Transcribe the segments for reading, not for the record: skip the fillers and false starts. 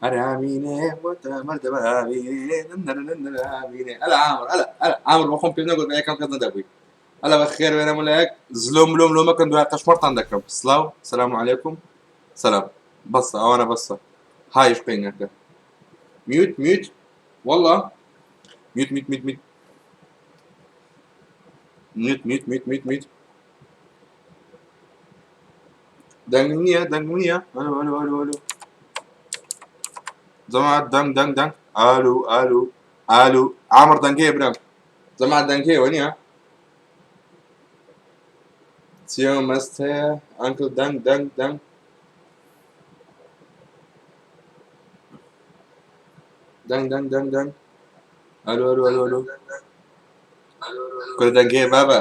هەرامینێ بۆتە مەردەبامینێ ئەلا عامر ئەلا ئەلا عامر بەخۆم پێم نەگوت بە یەکەم کەس نەدەبووی ئەلا بە خێر وێنە لایەک زلۆم لۆم لۆ مەکەن دوای قەشمەڕتان دەکەم سلاو سلام علیکم سلام بەسە ئەوانە بەسە هایش قەینەکە میوت میوت والله میوت میوت میوت میوت میوت میوت میوت میوت میوت دەنگم نییە دەنگم نییە ئەلو ئەلو ئەلو ئەلو جەماعەت دەنگ دەنگ دەنگ ئالو ئالو ئالو عامر دەنگەیە برام جەماعەت دەنگەیە وە نییە چیە مەست هەیە ئەنکل دەنگ دەنگ دەنگ دەنگ دەنگ دەنگ دەنگ ئەلو ئەلو ئەلو ئەلو کورە دەنگەیە بابە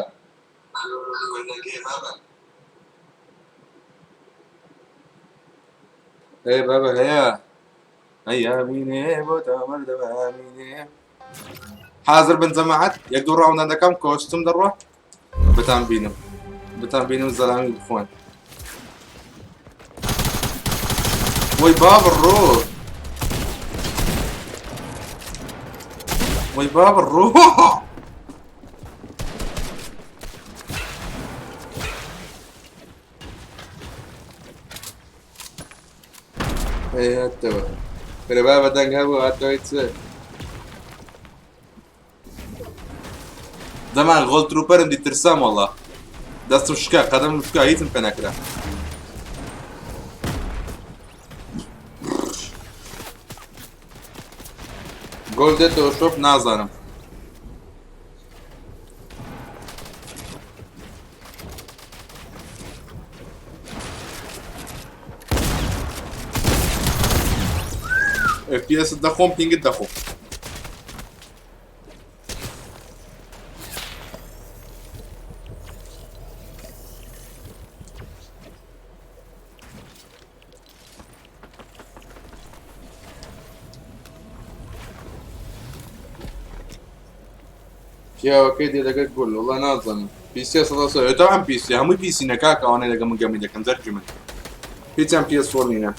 هەیە بابە هەیە ئەیامینێ بۆ تامەردەمامینێ حاضر بن جەماعەت یەک دوو ڕاوندان دەکەم کۆستم دەڕوا بتان بینم بتان بینم زەلامی بخۆن وەی بابە ڕۆ وەی بابە ڕۆ هەی هاتەوە کورە بابە دەنگ هەبوو هاتەوەی چ زەمان غۆل تروپەرم دی ترسام وەڵا دەستم شکا قەدەم شکا هیچم پێ نەکرا گۆل دێتەوە شۆپ نازانم FPS دەخۆم پینگت دەخۆم پیاوەکەی دێ لەگەر گۆل وڵا نازانم پیسیە سەدا سە تاوان پیسیە هەمووی پیسی نەکاکە ئەوانەی لەگە من گەمی دەکەن زەرجی من هیچیان پیس فۆر نینە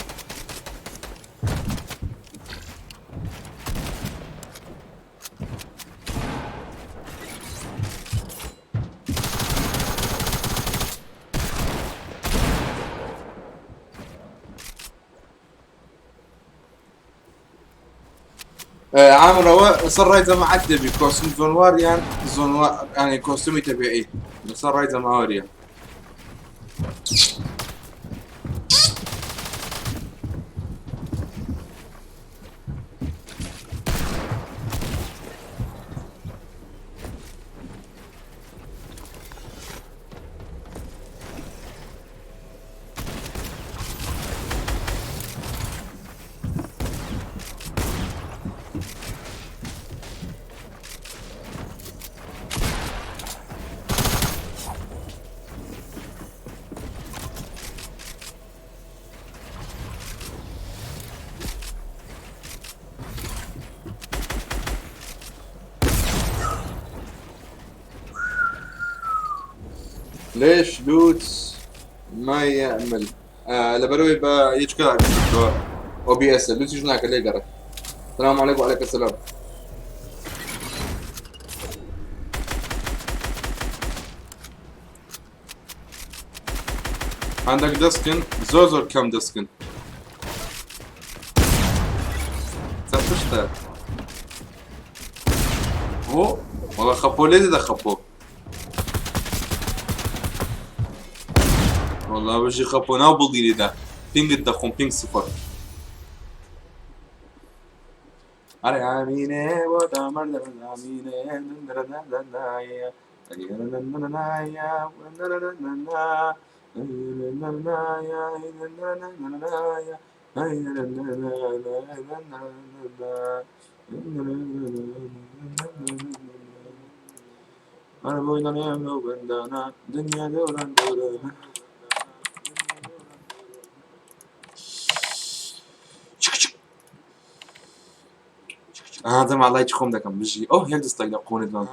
عامر ئەوە لەسەر ڕای جەماعەت دەبی کۆستم زۆنوار یان زۆنوار یانی کۆستمی تەبیعی لەسەر ڕای جەماوەریە ليش لوتس ما يعمل آه لبروي با يشكا او بي اس لوتس يجناك ليه قرأ السلام عليكم وعليكم السلام عندك دسكن زۆر زۆر کەم دەسکن پشتە ئۆ وەڵا خەپۆ لێ دەدە خەپۆ وەڵا بژی خەپۆ ناو بڵدی لێدا پینگت دەخۆم پینگ سفر ئەرێ ئامینێ بۆ دامەردە ئامینێ دنیا دەوران دەورانە ئا جەما لایکی خۆم دەکەم بژی ئەو یەک دەستێک لە قۆنت بم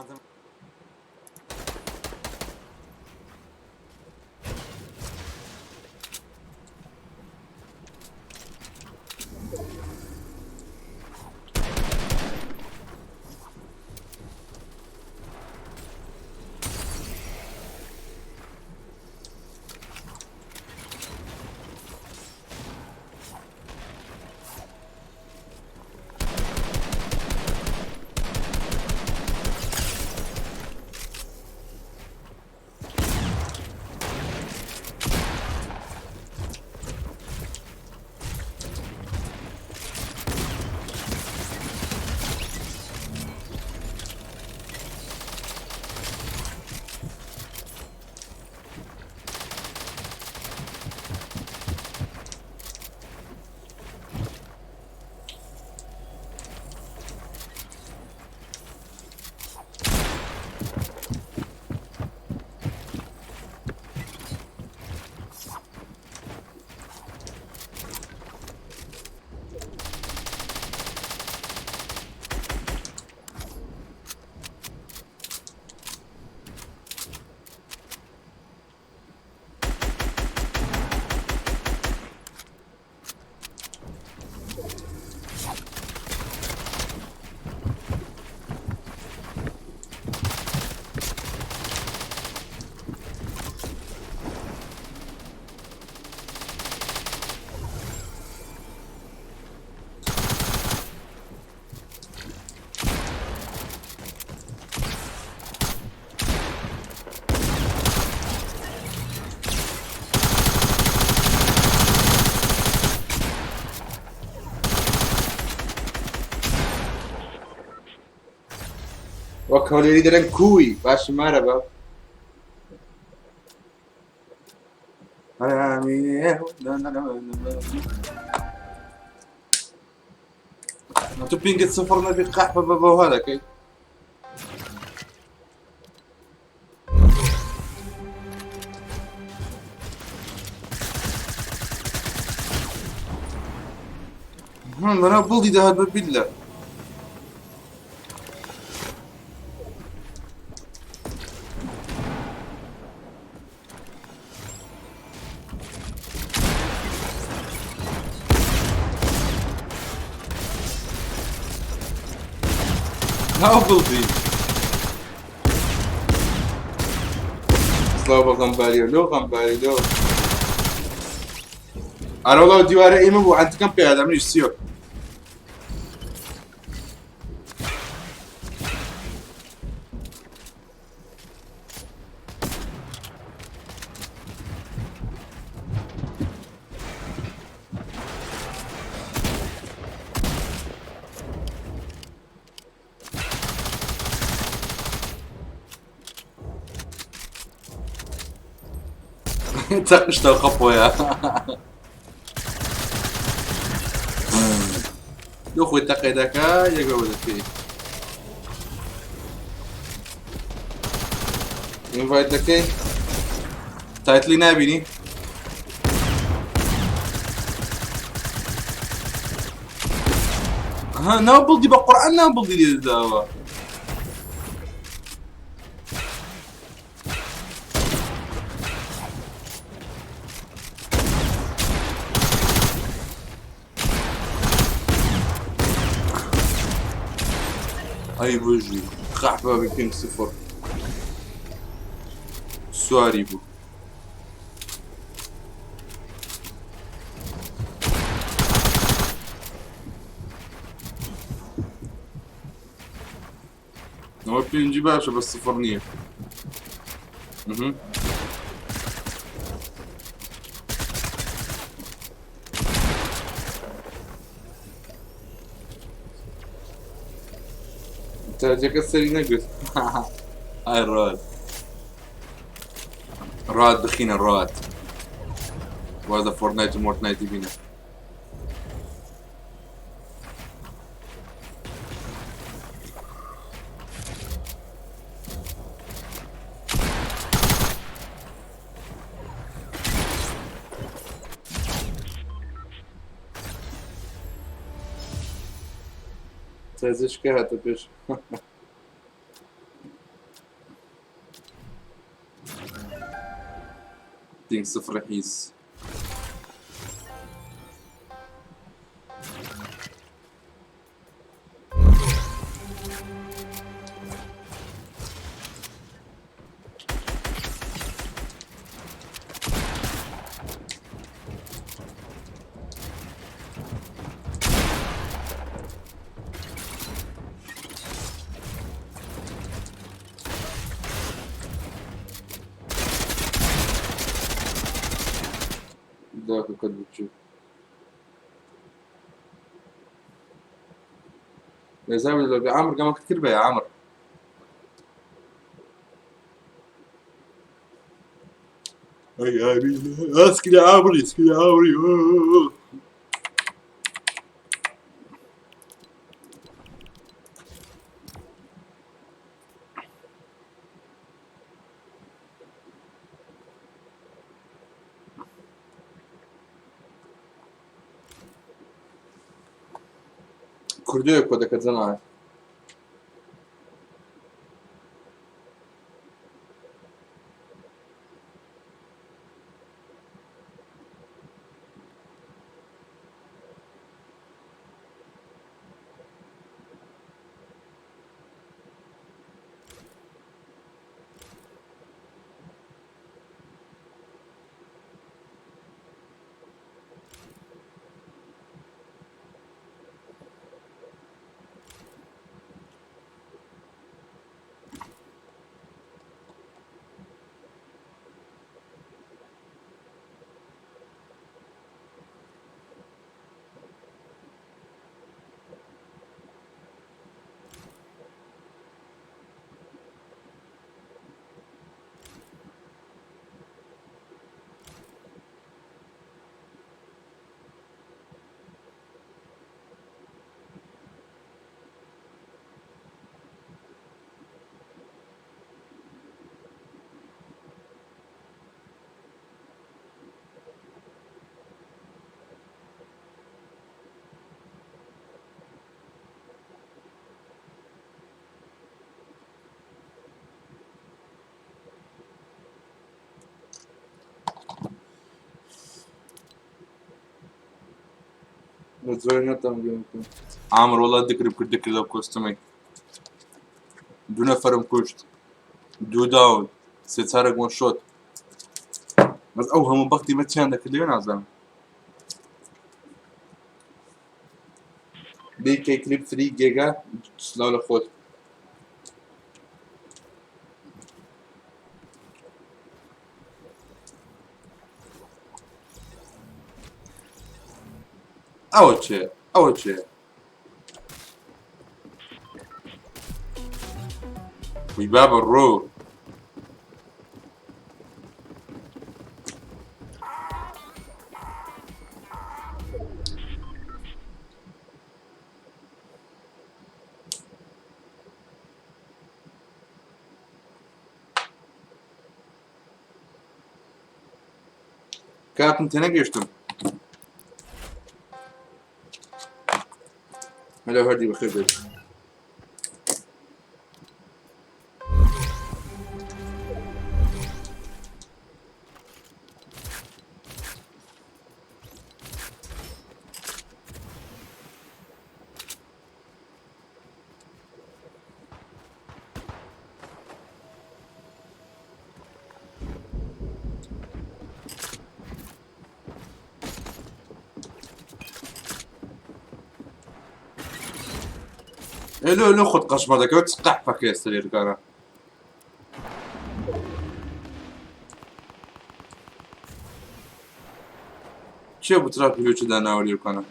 وەک هەولێری دەرێن کوی باشی مارە بە تۆ پینگت سفر نەبی قەحپە بە بەوها دەکەی لەناو بڵدی دەهات بە بیلە ناو بڵدی سڵاو بە غەمباریە لۆ غەمباری لۆ ئەرەوەڵا دیوارە ئێمە بوو عەنتکەم پێدا منیش سیۆ تەقشتە خەپۆیە لۆ خۆی تەقێ دەکا یەکەوە دەکەی ئینڤایت دەکەی تایتلی نابینی ها ناو بڵدی بە قورئان ناو بڵدی لێ داوە ئەی بژی قەحبە بە پێنج سفر سواری بوو ئەوە پێنجی باشە بە سفر نییە تاجەکە سەری نەگرت ئای ڕات ڕات بخینە ڕات واز لە فۆرتنایت و مۆرتنایتی بینە تازشکە هاتە پێش دینگ سفر حیز داکەکەت بچوو لە لە عامر گەمەکە کرد بە عامر ئەی ئاسکری عامری سکری عامری کوردەیە کۆدەکە جەماعەت زۆر نەتەم عامر وڵات دکرم کرد دکرد لەو کۆستمەی دوو نەفەرم کوشت دوو داون سێ چارەک وەن شۆت بەس ئەو هەموو بەختی بە چیان دەکرد لێ نازانم بیکەی کلیپ فری گێگا سلاو لە خۆت ئەوە چێ ئەوە چێ وی بابە ڕۆ کاکم تێنەگەیشتم هەلو هەردی بەخێر بێت لۆ لۆ خۆت قەشمە دەکەوت قەحپەکە ئێستا لێرکانە چێ بوو تراپی لۆ چ داناوە لێرکانە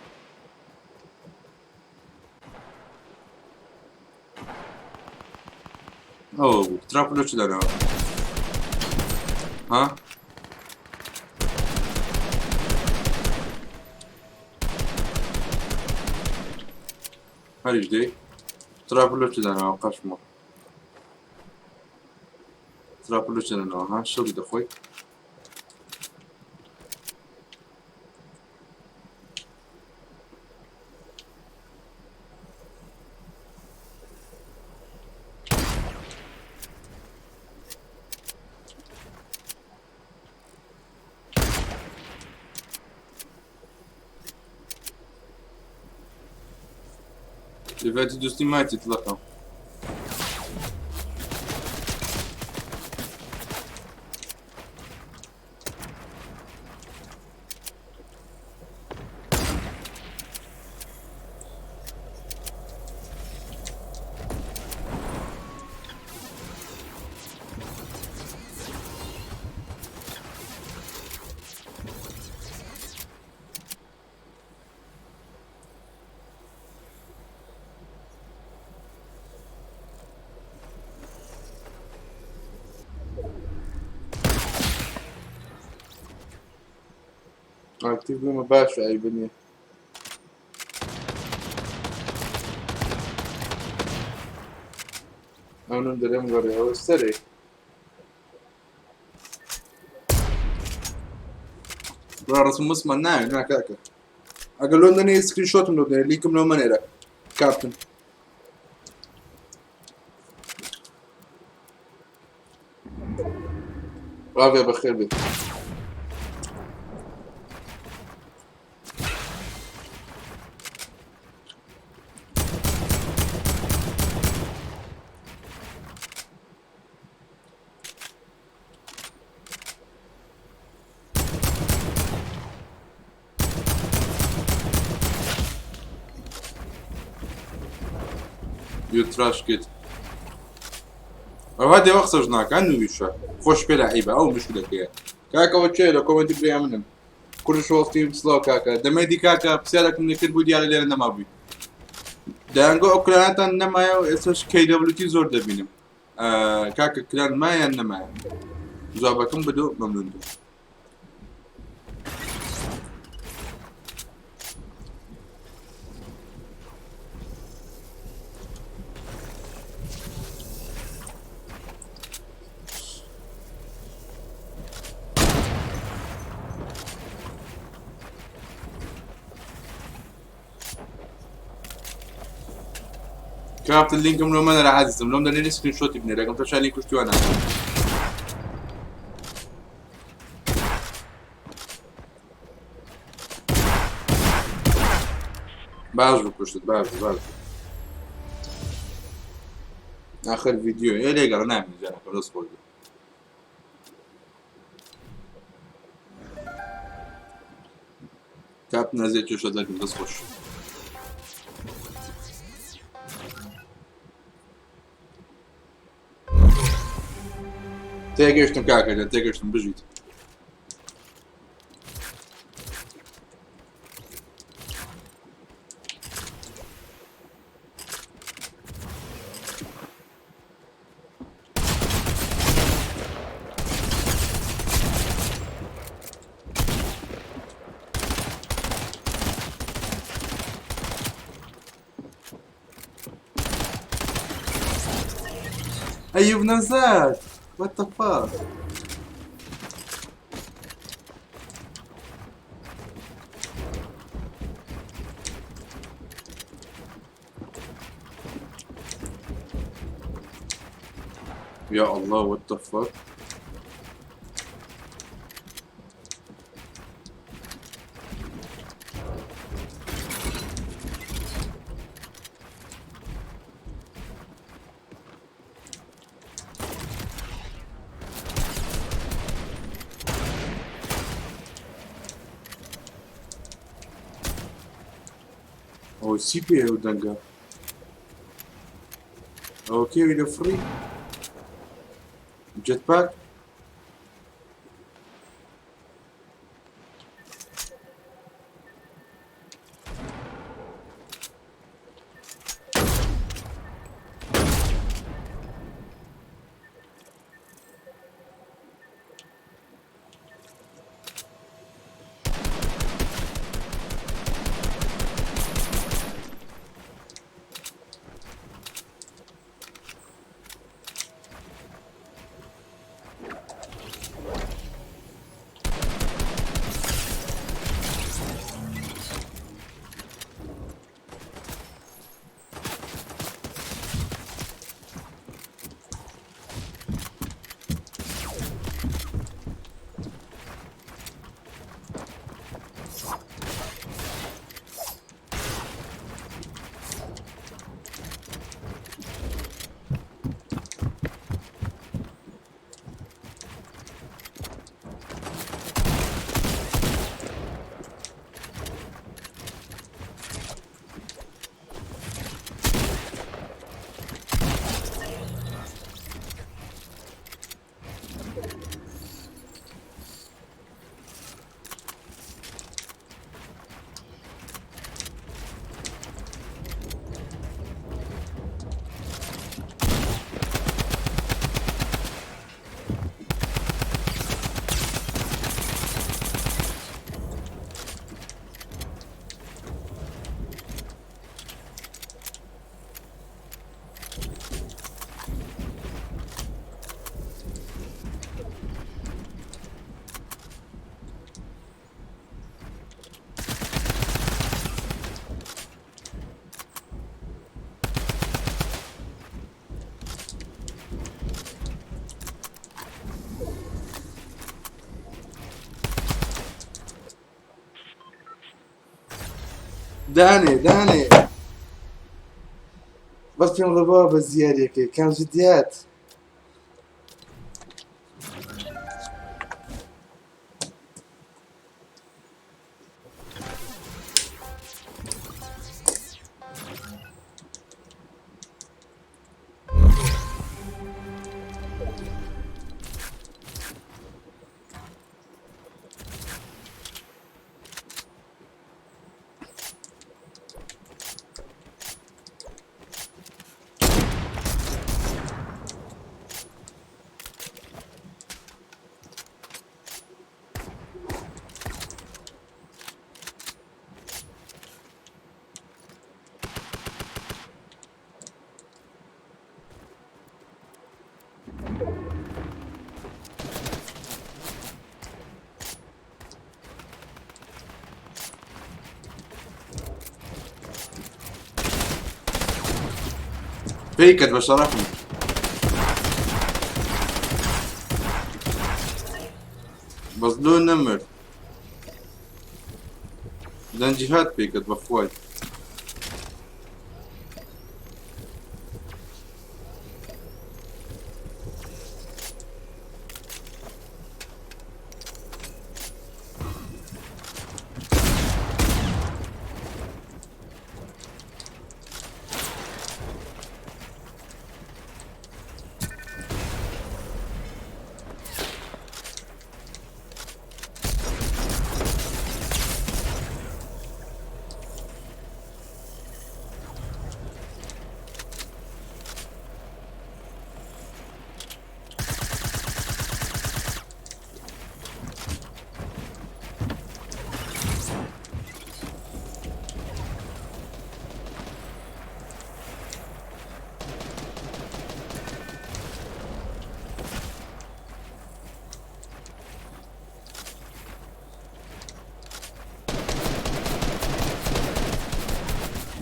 ئەوە بوو تراپ لۆ چ داناوە ها هەریش دەی تراپ لۆ چ داناوە قەشمە تراپ لۆ چ داناوە ها شڵی دەخۆی Ребята, иду снимать это лапа. ئاکتیڤ بوومە باشە ئەی بنیە ئەونم دەرێم گەڕێ ئەوە سەرێ برا ڕسم مسمان ناوێ نا کاکە ئەگەر لۆم دەنێ سکرین شۆتم لۆ بدەنێ لیکم لۆ مەنێرە کاپتن ڕاڤێ بەخێر بێت You trash kid. ئەوها دێوە قسەش ناکە نوویشە خۆش پێ لە عیبە ئەو مشکلەکەیە کاکەەوە چێ لە کۆمنتی بریا منم کوڕ شۆختی سڵاو کاکە دەمێدی کاکە پرسیارێکم لێ کرد بوو دیارە لێرە نەمابووی دەیانگۆ ئەو clan اتان نەمایە و ئێستاش KWT زۆر دەبینم کاکە clan مایان نەمایە جوابەکەم بدۆ مەمنون بم. کاپتن لینکم لۆ مەنەرە عەزیزم لۆم دەنێری سکرین شۆتی بنێرە ئەگەم تەشا لینک کوشتوانە باش بوو کوشتت، باش بوو، باش بوو. ئاخر ڤیدیۆ ئێ لێگەڕە نامێنێ جارەکە دەست خۆش بێ. کاپ نەزێ کێشە دەکەم دەست خۆش. تێگەشتم کاکە گیان، تێگەشتم بژیت. ئەیوب نەزاد What the fuck؟ يا الله what the fuck. ئەوە چی پێ ئەو دەنگە؟ ئەوە کێوی لە فڕی؟ جێت پاک؟ دانێ دانێ بەس پێم بڵێ بابا بە زیاریەکەی کام جدیات. فيكت بشرفني. بەس لۆ نەمرد. دەنجی هات پێکەت بەخوای.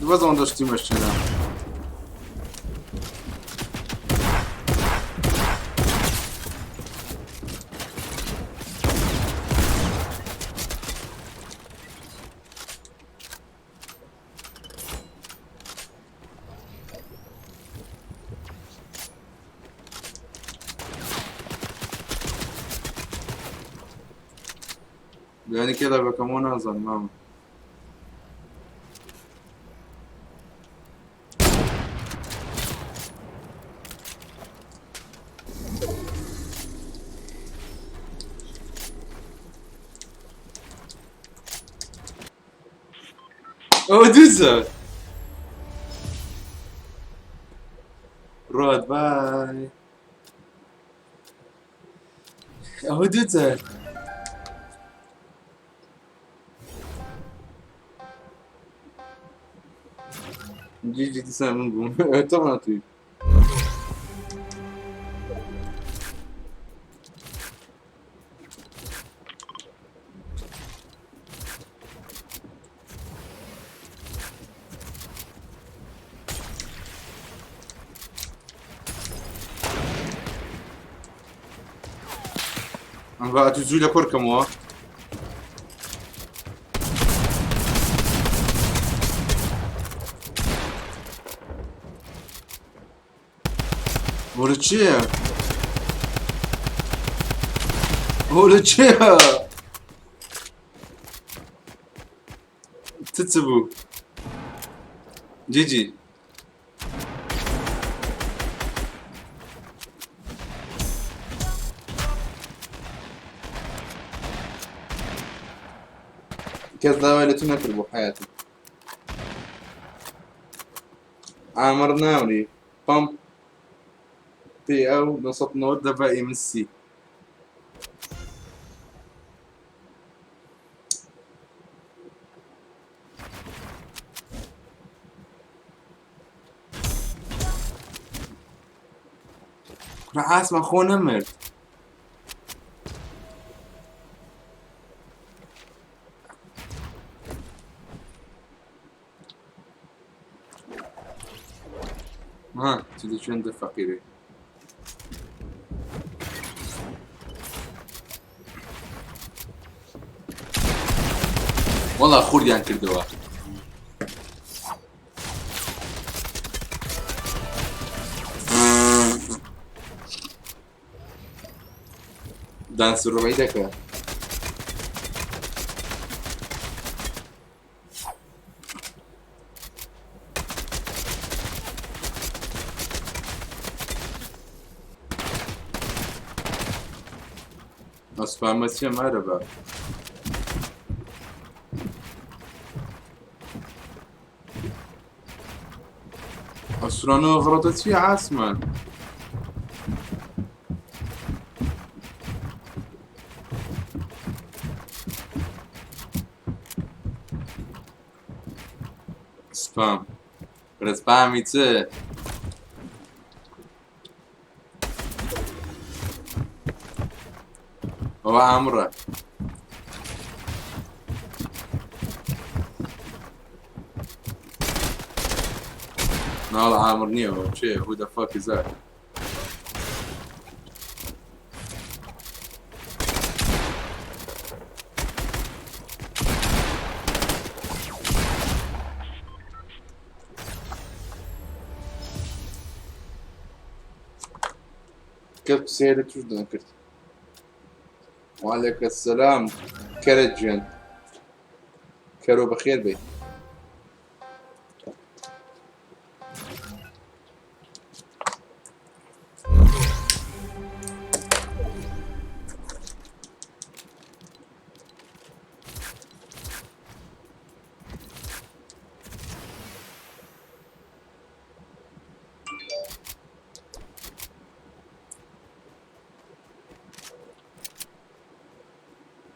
بەس ئەوەندە شتی مەشتێنە. بیانی کێ دەبەکەمەوە نازانم مامە. ئەوە دووزە ڕۆت بای ئەوە دووجار جی جی دیسان من بووم تۆ توی ئەم ئەتو زوو لە کۆرکەمەوە. بۆرە چییە؟ بۆرە چییە؟ چ بوو؟ جیجی کەس داوای لە تو نەکرد بۆ حیاتی ئامر نامری پمپ پێ ئەو 990 دەبە ئیمسی. کوڕە ئاسمان خۆ نەمرد. ها چ چێندە فەقیرێ. وەڵا خوردیان کردەوە. دانسڕۆی دەکە. ئەسپامە چیە مارە بە. ئەسرانەوە غڕەتە چیە عاسمان؟ سپام سپامی چ؟ ئەوە ئامڕە. ناڵ عامر نییە چێ who the fuck is that؟ کەس سێرە توش دەکرد. وعليك السلام کەرە گیان کەرۆ بەخێر بێ.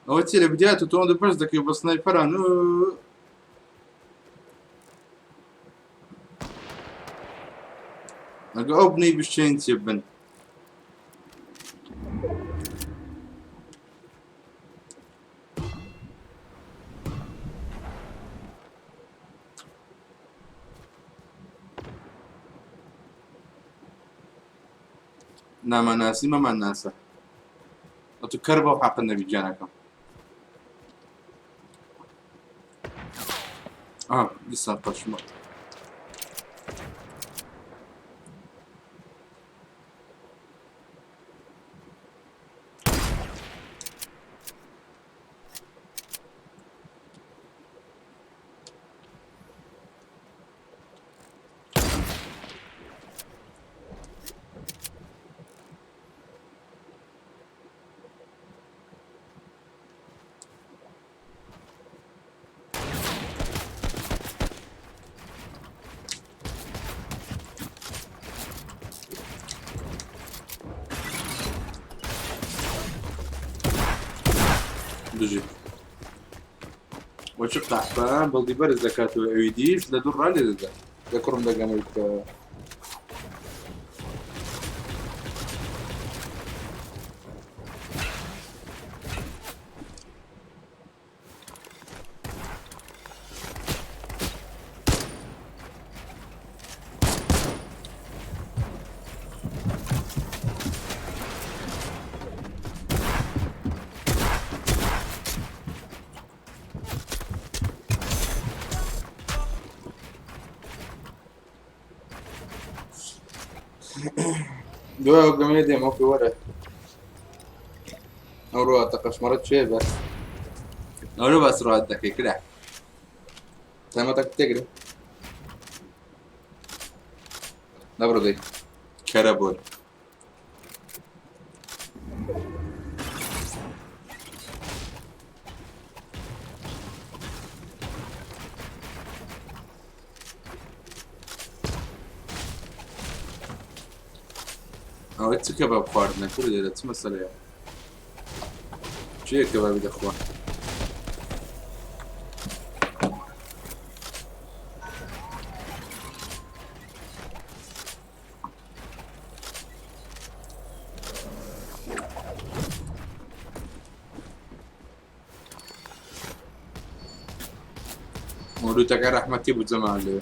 ئەوە چی لە بداية تۆ ئەوەندە بەرز دەکەی بە سنایپەران. ئەگە ئەو بنەی بشێن چێ بن. ناماناسی مەمان ناسە. ئەتو کەر بەو حەقت نەبی گیانەکەم. ئا دیسان قەشمە. بژی وەچ قەحپە بەڵدی بەرز دەکاتەوە ئەوی دیش لە دوور ڕا لێ دەدا لە کوڕم دەگەمەوەی بکەوە. دوای ئەو گەمەیە دێم ئۆکەی وەرە ئەو ڕواتە قەشمەڕە چێ بەس ئەوە باس ڕات دەکەی کرا تەمەتەک تێگرە نەبڕۆ دەی کەرە بۆر ئەوە چ کەباب خواردنە کورە لێرە چ مەسەلەیە کێ کەبابی دەخوا مولودەکە ڕەحمەتی بوو جەمال لێ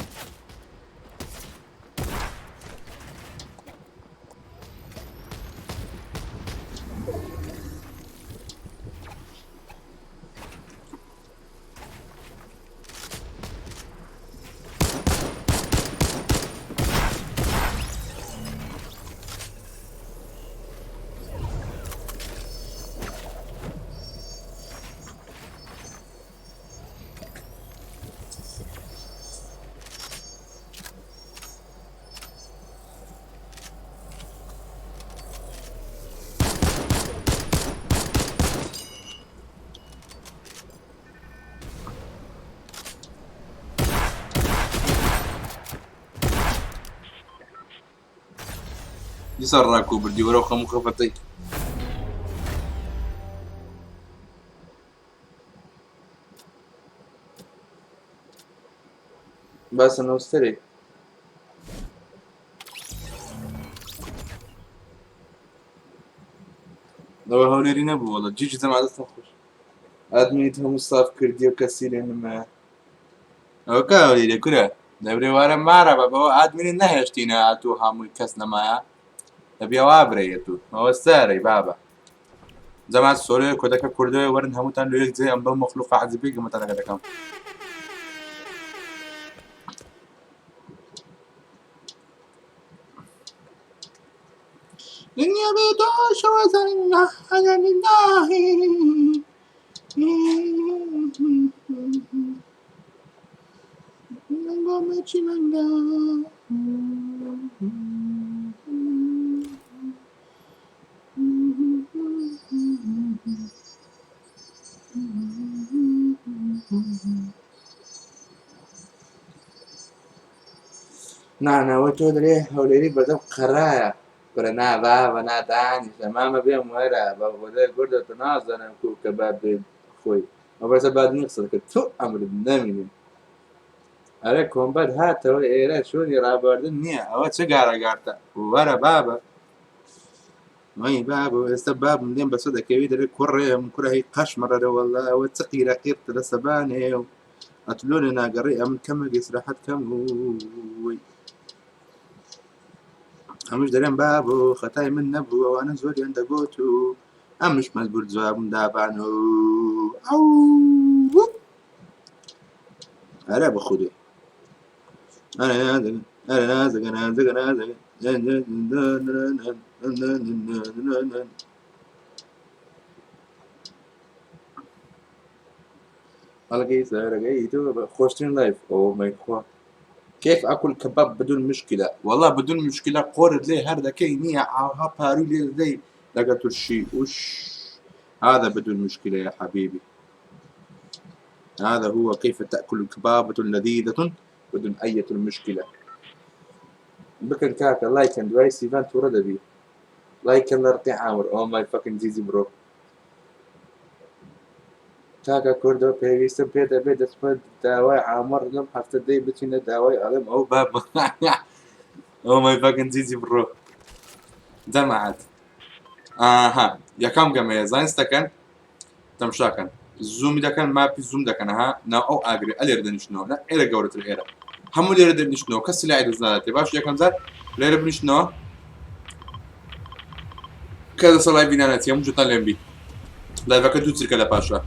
دیسان ڕاکو بردی وەرەو خەم و خەفەتەی باسە نۆستەرێک ئەوە هەولێری نەبوو وەڵا جیجی زەما دەستم خۆش ئادمینیت هەموو ساف کردی و کەسی لێ نمایە ئەوە کا هەولێرە کورە دەبرێ وارە مارە بە بەوە ئادمینت نەهێشتینە ئاتوو هەمووی کەس نەمایە دەبێ وا برێیە تو ئەوە سارەی بابە جەماعەت سۆرێ کۆدەکە کوردەوە وەرن هەمووتان لە یەک جێ ئەم بەم مەخلوقە عەجیبەی گەمەتانەکە دەکەم. دنیا بێ تۆ نانەوە تۆ دەرێ هەولێری بەدەم قەرایە کورە نا بابە نا دانیشە مامە بێم وەرە بە خودای گوردە تۆ نازانم کو کەباب بێ خۆی ئەو بەسە باد نیە قسە دەکرد تۆ ئەمرت نەمینێ ئەرێ کۆمبەت هاتەوە ئێرە چۆنی ڕابواردن نییە ئەوە چ گارەگارتە وەرە بابە وەی بابە ئێستا بابم لێم بەسە دەکەوی دەرێ کوڕێم کوڕە هی قەشمەڕەرە وەڵا ئەوە چ قیرە قیرتە لە سەبانێ و ئەتلۆنێ ناگەڕێ ئەمن کەمێک ئیسراحەت کەم وی. ئەمش دەرێم بابۆ خەتای من نەبوو ئەوانە زۆریان دەگۆت و ئەمش مەجبور جوابم دابان و ئەو ئەرە بە خودێ ئەڵگەی زارەگەی تۆ خۆشترین live ئەو مەیخوا كيف اكل كباب بدون مشكله والله بدون مشكله قورت ليه هەر دەکەی نییە ئاوها پاروی لێ دەدەی لەگە ترشی وش هذا بدون مشكله يا حبيبي هذا هو كيف تأكل كبابة لذيذة بدون أي مشكلة. بکەن کاکە لایکەن دوای سیڤان تووڕە دەبی لایکەن لە ڕقی عامر oh my fucking GG bro. کاکە کوردۆ پێویستم پێ دەبێت دەچمە داوای عامر لەم هەفتە دەی بچینە داوای ئەڵێم ئەو باب oh my fucking GG bro. جەماعەت ئاها یەکەم گەمەیە زانستەکەن تەمشاکەن زوومی دەکەن ماپی زووم دەکەن ها ناو ئەو ئاگرێ ئەلێرە دەنیشتنەوە نە ئێرە گەورەتر ئێرە هەموو لێرە دەنیشتنەوە کەس سلاحی دەست ناداتێ باش یەکەم جار لێرە بنیشتنەوە کە دەسە live ی نانەتی هەموو جوتان لێم بی live ەکە دوو چرکە لە پاشە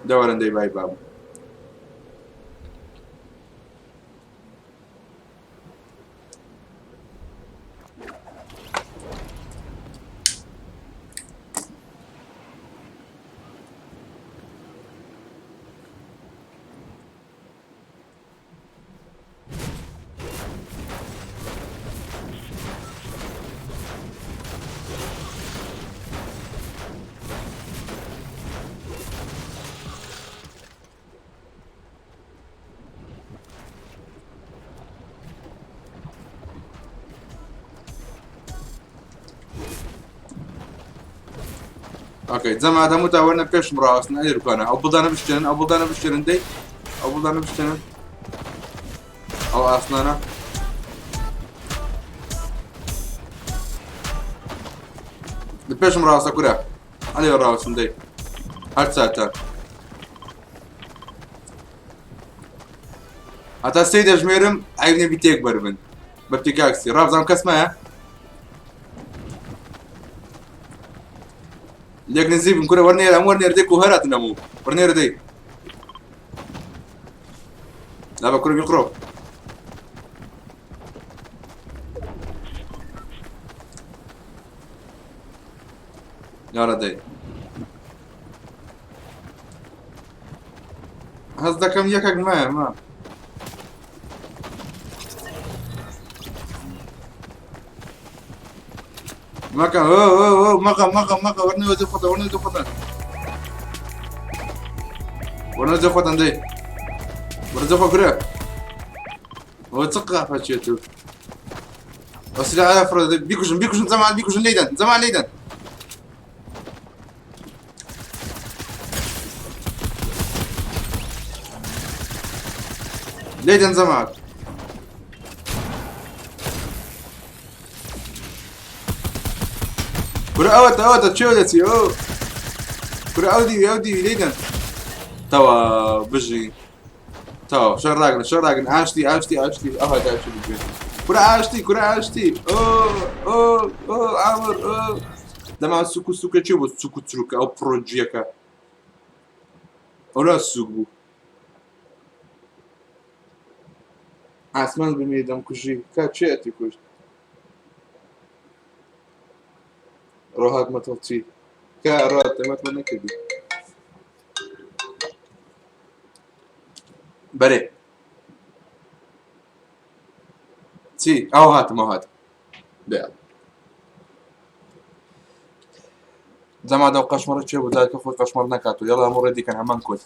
دەوەرن دەی بای بابم. ئۆکەی جەماعەت هەمووتان وەرنە پێشم ڕاوەستن ئەی ڕکانە ئەو بڵدانە بشتێنن ئەو بڵدانە بشتێنن دەی ئەو بڵدانە بشتێنن ئەو ئاسمانە لە پێشم ڕاستە کورە ئەلێ ڕاوەستن دەی هەر ساتە هەتا سێ دەژمێرم عیب نەبی تێک بەربن بە pickaxe ی ڕابزانم کەس مایە لێک نزیک بن کورە وەرنێرە ئەم وەرنێرە دەی کو هەراتن هەموو وەرنێرە دەی لا بە کورە بیقڕۆ یاڕە دەی هەست دەکەم یەکێک مایە ما مەکە مەکە مەکە مەکە وەرنەوە جێ خۆتە وەرنەوە جێ خۆتان وەرنەوە جێ خۆتان دەی وەرە جێ خۆ کرێ ئەوە چ قافە چێت و ئەسلا فرە بیکوژن بیکوژن زەمان بیکوژن لێدەن زەمان لێدەن لێدەن زەمان کورە ئەوەتە ئەوەتە چێوە دەچی ئەو کورە ئەو دیوی ئەو دیوی لێدەن تەوا بژی تەواو شەڕ ڕاگرن شەڕ ڕاگرن ئاشتی ئاشتی ئاشتی ئەوها داشتی بگوێن کورە ئاشتی کورە ئاشتی ئۆ ئۆ ئۆ ئامر ئۆ دەما سوک و سوکە چێ بۆ سوک و چروکە ئەو پرۆژیەکە ئەولا سوک بوو ئاسمان بمێ دەمکوژی کا چێ ئەتی کوشت ڕۆهات مەتەڵ چی کا ڕات دەمەتمە نەکردی بەرێ چی ئەو هاتم ئەو هاتم بێ جەما دەو قەشمەڕە چێ بوو جارکە خۆی قەشمەڕ نەکات و یاڵا هەموو ڕێدی کەن هەمان کۆت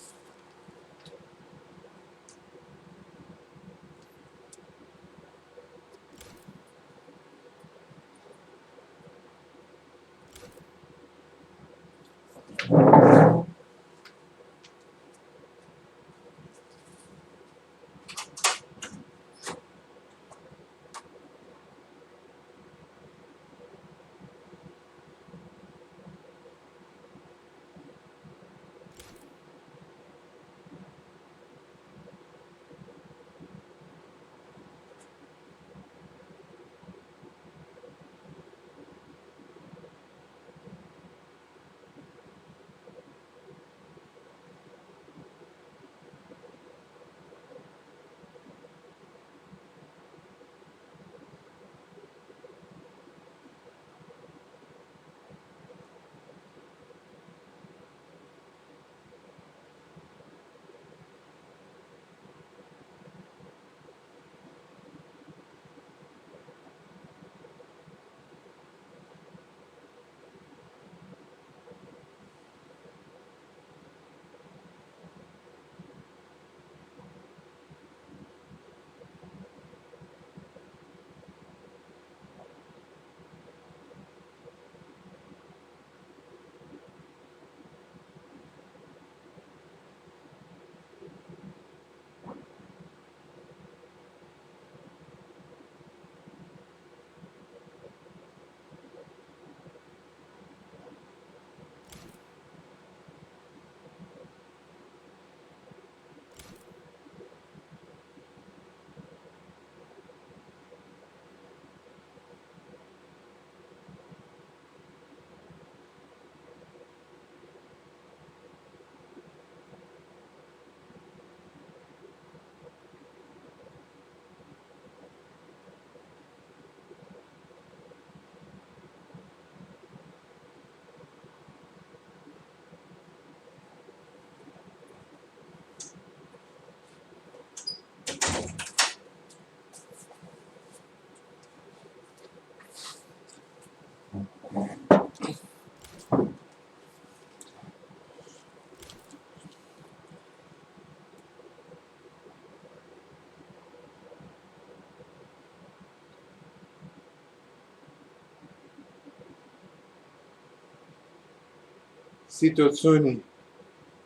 سیتۆ چۆنی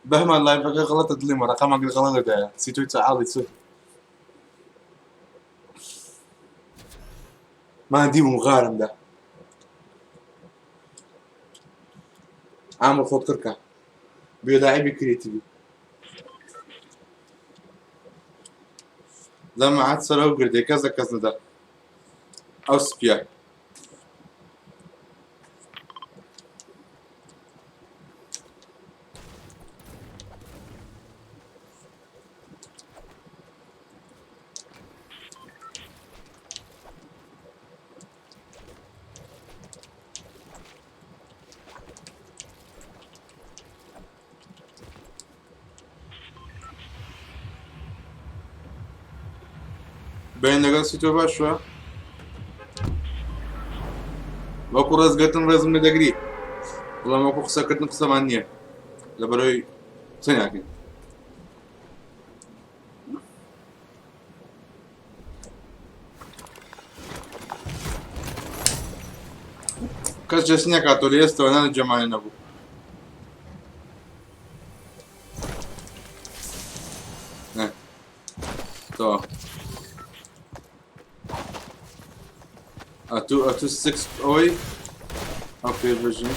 بەهمان لایڤەکە غەڵەتە دڵی مە ڕەقەمەکە غەڵەتە دایە سیتۆی چعاڵی چ مادی بووم غارمدا عامر خۆت کڕکە بێ لاعبی کرێتیبی جەماعەت سەرەو گردێ کەس لە کەس نەدا ئەو سپیە بین لەگەڵ سیتۆ باشە وەکو ڕێزگرتن ڕێزم لێ دەگری بەڵام وەکو قسەکردن قسەمان نییە لە بەرەوەی قسە ناکەین. کەس جەس نەکاتەوە لە ئێستەوە نانە جەمانە نەبوو. تەواو ئەتوو ئەتوو سکس ئەوەی ئەو پێ بژین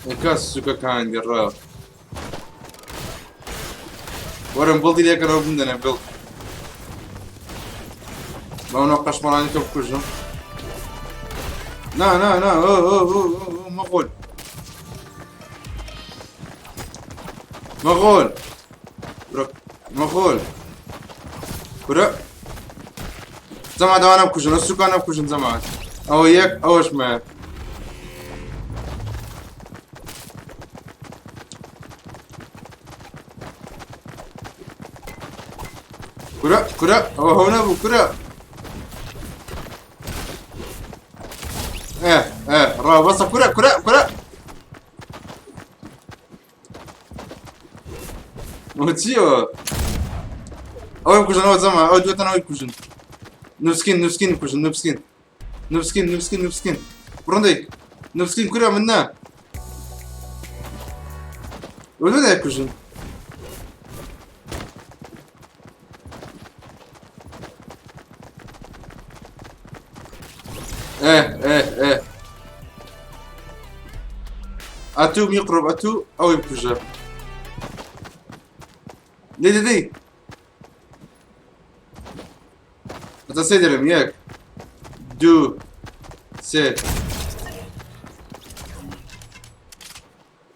ئەکا سوکەکانی ڕا وەرم بڵدی لێکەنەوە بمدەنێ بڵ باونەوە قەشمەڵانی تۆ بکوژم نا نا نا مەغۆل مەغۆل مەغۆل کورە جەماعەت ئەوانە بکوژن ئەو سوکانە بکوژن جەماعەت ئەوە یەک ئەوەش مایە کورە کورە ئەوە هەو نەبوو کورە ئێ ئێ ڕا بەسە کورە کورە کورە چیەوە ئەوەی بکوژن ئەوە جەمە ئەو دوێتەن ئەوەی بکوژن نوسکین نوسکین بکوژن نوسکین نوسکین نوسکین نوسکین بڕندەی نوسکین کورە من نا ئەو دوێ کوژن ئێ ئێ ئێ ئەتوو میقرب ئەتوو ئەوەی بکوژە دەی دەی دەی هەتا سێ دەرم یەک دوو سێ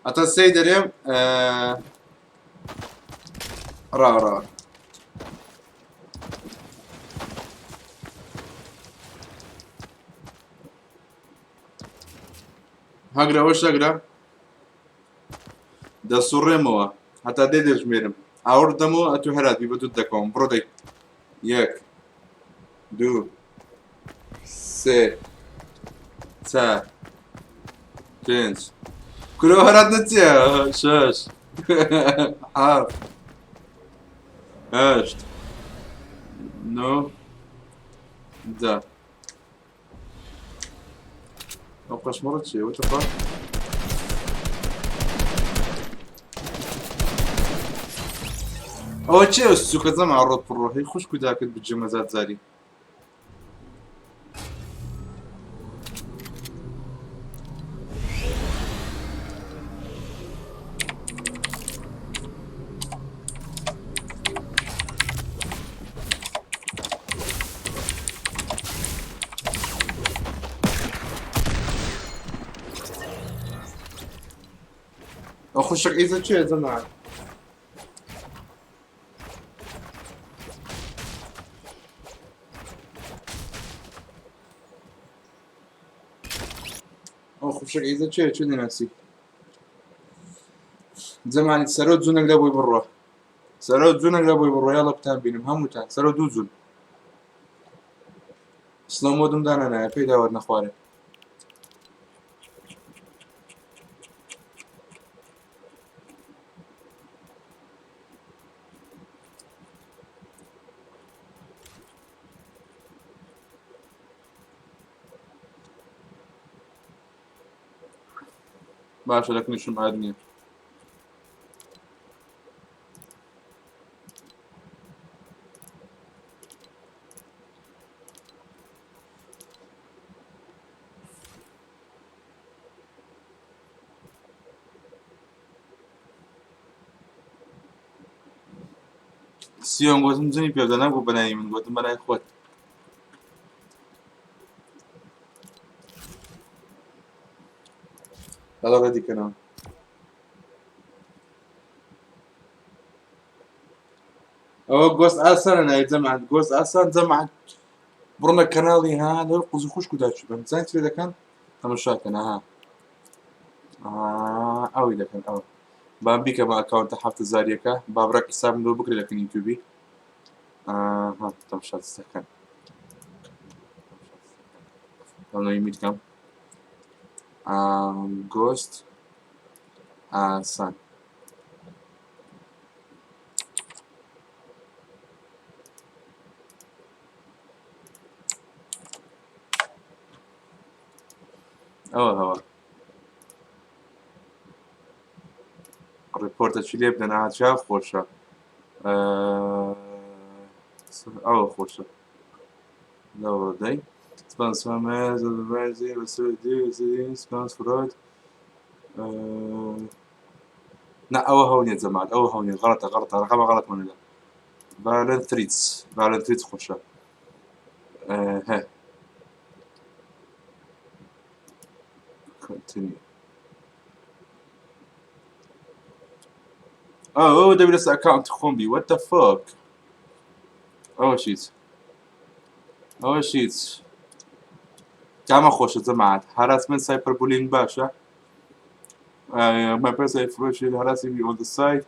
هەتا سێ دەرێم ڕا ڕا هەگرە ئەوەش هەگرە دەسوڕێمەوە هەتا دێ دەژمێرم ئاوڕ دەمەوە ئەتو هەرات بی بە دوو دەکەوم بڕۆ دەی یەک دوو سێ چار پێنج کورە هەرات نەچیە شەش حەفت هەشت نۆ دە ئەو قەشمەڕە چیە What the fuck? ئەوە چیە سوکە زەما ڕۆت پڕۆ هەی خوشک و داکت بجێ مەزاد زاری ئەو خوشک ئیزە چیە زەما ئەو خوشک ئیزە چێ چێ دەناسی زەمانی سەرۆ جونێک لە بۆی بڕۆ سەرۆ جونێک لە بۆی بڕۆ یاڵە بتان بینم هەمووتان سەرۆ دوو جون سلۆ مۆدم دانانایە پێی داوەت نەخوارێ باشە لە کنیشم ئاد نییە. سیۆن گوتم جنی پێ بدە نەگو بەناوی من گوتم بەناوی خۆت. ئەڵە ڕەدی کەنەوە. ئەوە گۆست ئاسانە ناوی جەماعەت گۆست ئاسان جەماعەت بڕۆنە کەناڵی ها لەو قوز و خوشک و داچی بن زان چی دەکەن تەمەشاکەن ها ئەوی دەکەن ئەوە بام بیکە بە ئەکاونتە هەفتە زاریەکە بابرا حسابم لۆ بکرێ لەکن یوتیوبی ها تەمەشا دەکەن ئەمنەوەی میتکەم گۆست ئاسان ئەوە هەوە ڕیپۆرتە چی لێ بدەن ئاچا خۆشە ئەوە خۆشە لەوە دەی نا ئەوە هەو نیە جەماعەت ئەوە هەو نیە غەڵەتە غەڵەتە ڕەقەمە غەڵەت مەنەدە ڤالنت تریتس ڤالنت تریتس خۆشە هە continue ئەو دەبێت لەسەر ئەکاونت خۆم بی what the fuck ئەوە شیت ئەوە شیت کامە خۆشە جەماعەت هەراسمنت سایپەر بولینگ باشە my person information harassing me on the side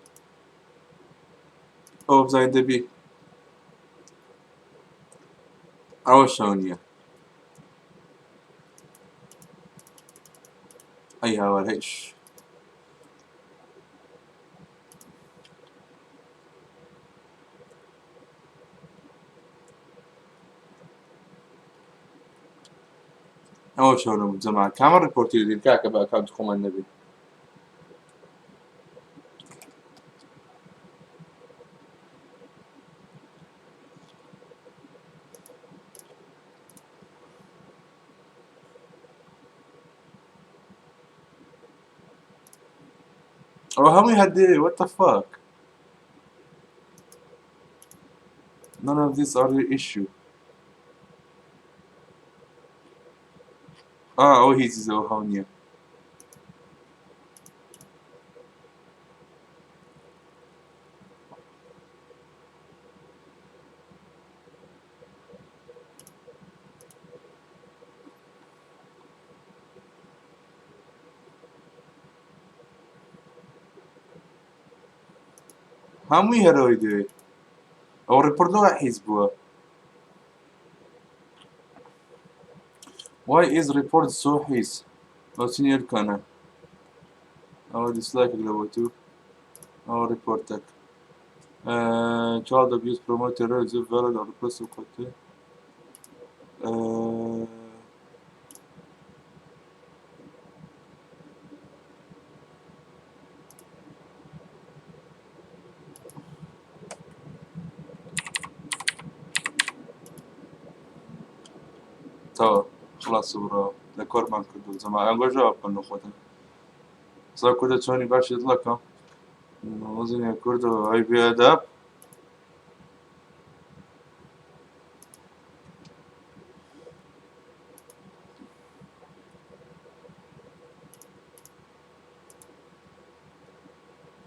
ئەوە بزانین دەبی ئەوە شەو نییە ئەی هاوار هەیش ئەوە چۆنە جەماعەت کامە ڕیپۆرتی دەدەین کاکە بە ئەکاونتی خۆمان نەبێت ئەوە هەمووی هەردێ what the fuck none of these are your issue ئا ئەوە هیچ ئەوە هەو نییە هەمووی هەرەوەی دەوێت ئەو ڕیپۆرت لۆ حیز بووە Why is report so حیز ئەو چ نییە ئەوە دیسلایکێک لە بۆ تو ئەوە ڕیپۆرتێک child abuse promote terrorism valid or repressive content تەواو خلاص بڕۆ لە کۆرمان کردو جەما ئەنگۆ جواب بکەن لە خۆتن سا کوردە چۆنی باشی دڵەکەم وەزنی کوردە ئەی بێئەدەب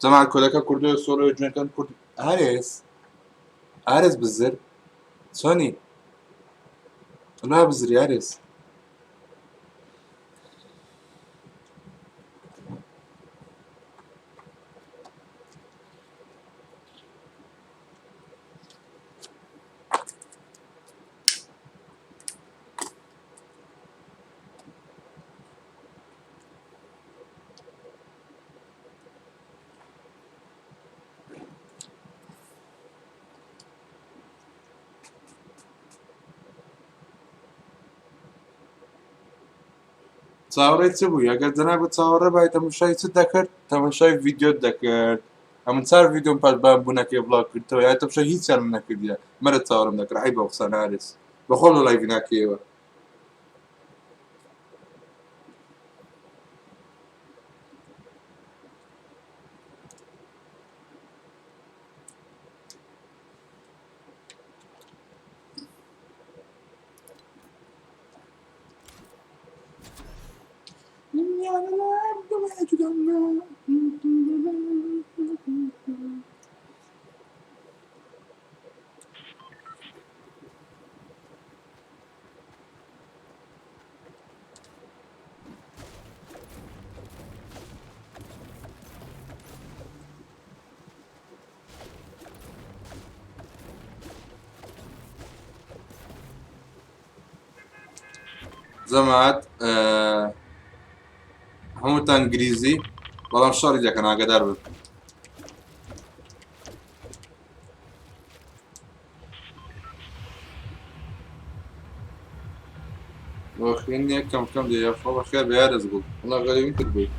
جەماعەت کۆدەکە کوردۆ سۆلۆ جوێنکەن کورد ئارێس ئارێس بزر چۆنی لا بزری ئارێس چاوەڕێی چ بووی ئەگەر جەنابت چاوەڕێ بای تەمەشای چت دەکرد تەمەشای ڤیدیۆت دەکرد ئەمن چار ڤیدیۆم پاش بان بوونەکەی بڵاو کردەوە یا تەمەشای هیچیان من نەکردیە مەرە چاوەڕێم دەکرد عەیبە ئەو قسانە ئارێز بەخۆم لە لایڤی ناکەیەوە. جەماعەت هەمووتان گریزی بەڵام شەڕی دەکەن ئاگادار بن. بۆ خوێندنێ کەم کەم دێ یاخوا بەخێر بە یارەز گوڵ وەڵا غەریبم کرد بووی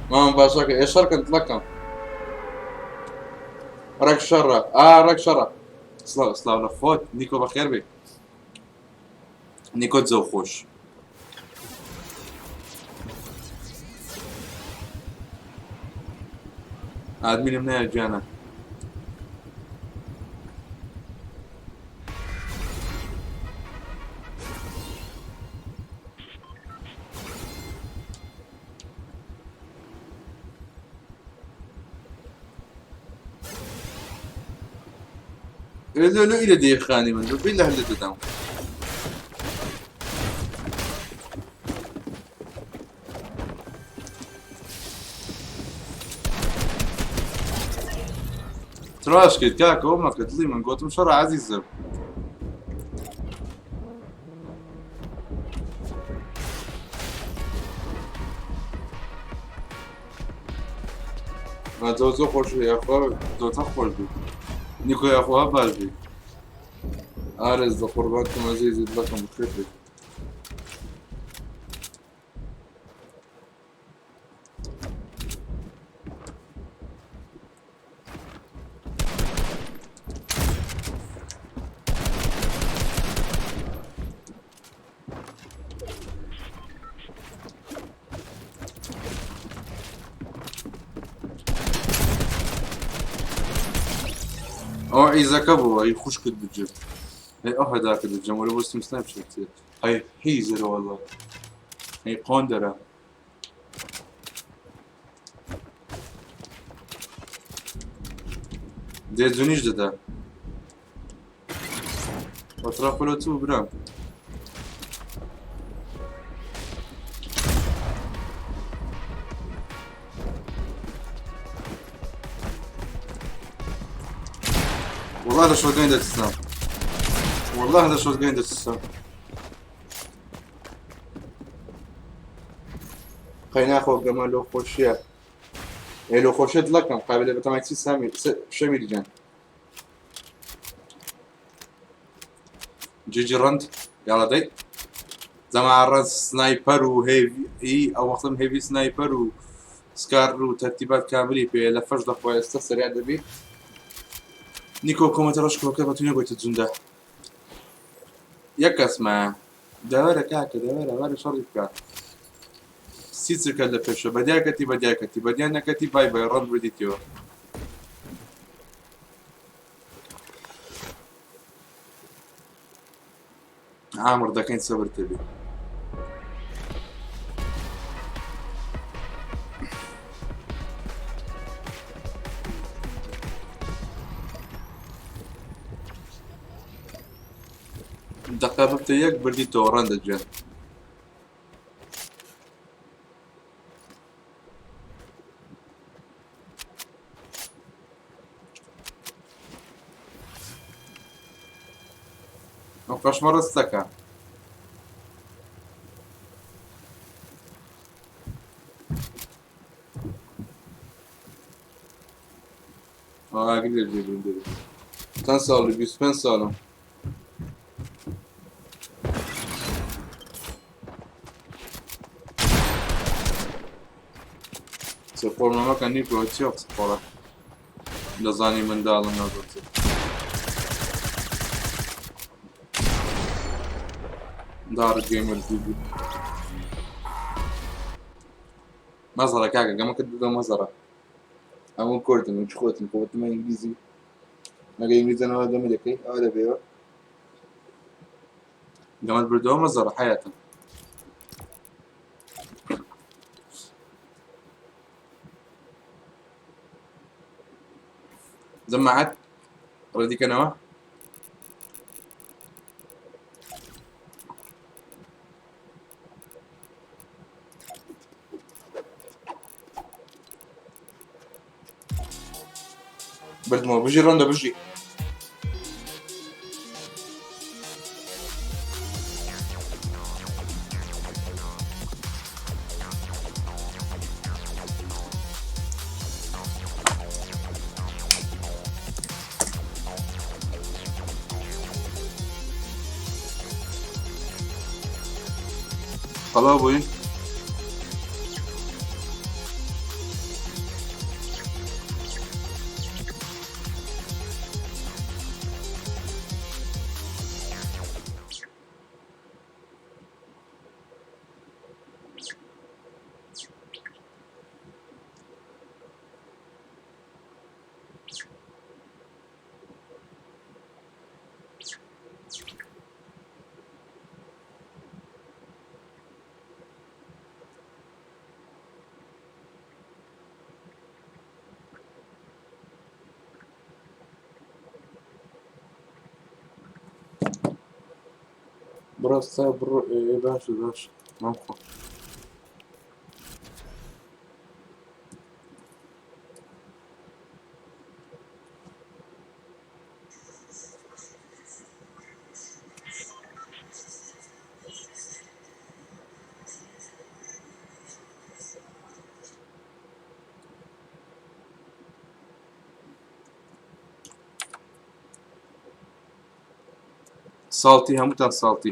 مام باشەکە ئێ شەڕکەن تڵەکەم ڕێک شەڕە ئا ڕێک شەڕە سڵاو سڵاو لە خۆت نیکۆ بەخێر بێ نیکۆ زۆر خۆش. ئادمینم نایە گیانە. لۆ لۆ ئیلە دێ خانی من لۆ بالله لە دەدەم. تراش کرد کاکە ئەو مەکە دڵی من گۆتم شەڕە عەزیزم. زۆر زۆر خۆش بوو یاخوا زۆرتر خۆش بوو نیکۆ یاخوا باش بوو ئارز لە قوربانتم ئەزیزی دڵەکەم بخێر بێت. ئەوە عیزەکە بوو ئەی خوشکت بجێت ئەی ئەو هەداکە دەجەم وەرە بۆ ستیم سنایپ شت ئەی حیزەرە وەڵا ئەی قۆندەرە دێ جونیش دەدا ئەتراف لۆ چ بوو برام والله لە شۆتگەین دەتسام والله لە شۆتگەین دەتسام قەیناخۆ گەمە لۆ خۆشیە ئێ لۆ خۆشیە دڵەکەم قابلە بە تەماکی سامی شەمیری گیان جیجی ڕەند یاڵە دەی زەما ڕەند سنایپەر و هێوی ئەو وەختم هێوی سنایپەر و سکار و تەرتیبات کاملی پێ لە فەش دەخوا ئێستا سەریع دەبی نیکۆ کۆمەتە ڕەشکەوەکە بە تو نەگوتە جوندە یەک کەسمە دەوەرە کاکە دەوەرە وەرە شەڕی بکە سی چرکە لە پێشە بەدیاکەتی بەدیاکەتی بەدیان نەکەتی بای بای ڕەند بردیتەوە عامر دەکەین سەبر تەبی دەقە ببتە یەک بردی تۆ ڕەندە گیان. ئەو قەشمەڕە ستەکە. ئاگر لێ بێ دەبێت. چەند ساڵی؟ 25 ساڵم. قسە قۆڵمەکە نیکۆ چیە قسە قۆڵە دەزانی منداڵم نازانم دارک گەیمەر دیدی مەزەڕە کاکە گەمەکە دودە مەزەڕە ئەمە کوردن و خۆتن خۆتمە ئینگلیزی مەگە ئینگلیزەنەوە دەمە دەکەی ئەوە دەبێەوە گەمەت بردەوە مەزەڕە حیاتم جەماعەت ڕێدی کەنەوە بردمەوە بژی ڕەندە بژی تەواو بووین بڕۆ سا بڕۆ ئێ باش باش مامخۆ ساڵتی هەمووتان ساڵتی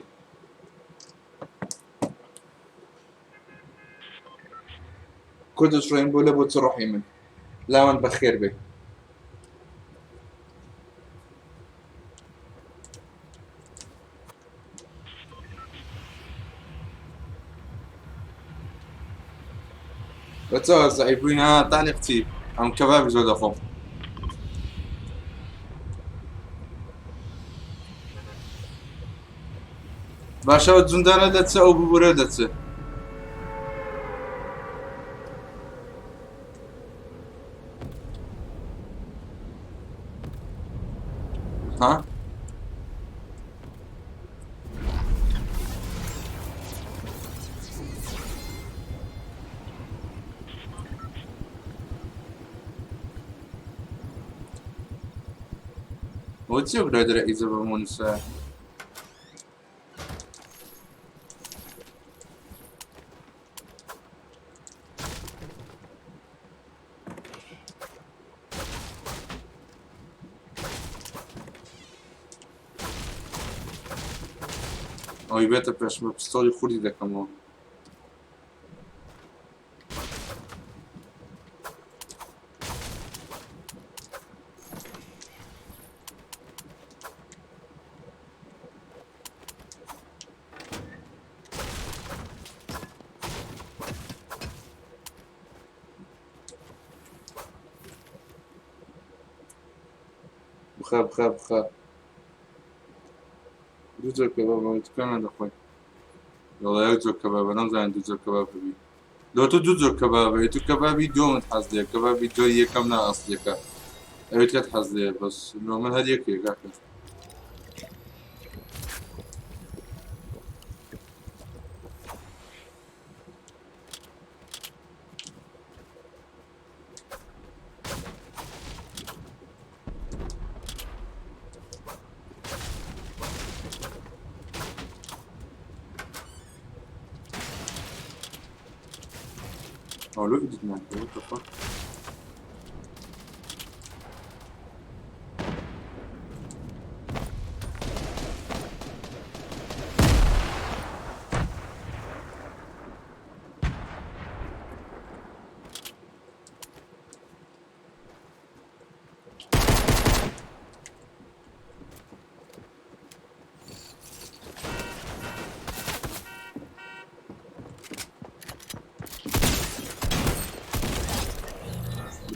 کوردش ڕێن بۆ لە بۆ چ ڕۆحی من لاوان بەخێر بێ بەچەوە زەعیف بووین ها تانی قچی ئەم کەبابی زۆر دەخۆم باشە جوندانە دەچێ ئەو ببورە دەچێ ها بۆچی برادرە ئیزە بە مونسە ئەوی بێتە پێشمە پستۆڵی خوردی دەکەمەوە بخە بخە بخە دوو جۆر کەباب تکانە دەخۆین دەڵێ یەک جۆر کەبابە نەمزانین دوو جۆر کەباب هەبی لۆ تۆ دوو جۆر کەبابە تو کەبابی دووەمت حەز لێ کەبابی جۆری یەکەم نا ئەسڵیەکە ئەوی ترت حەز لێ بەس لۆ من هەر یەکێ کاکە Oh, look at this man. What the fuck?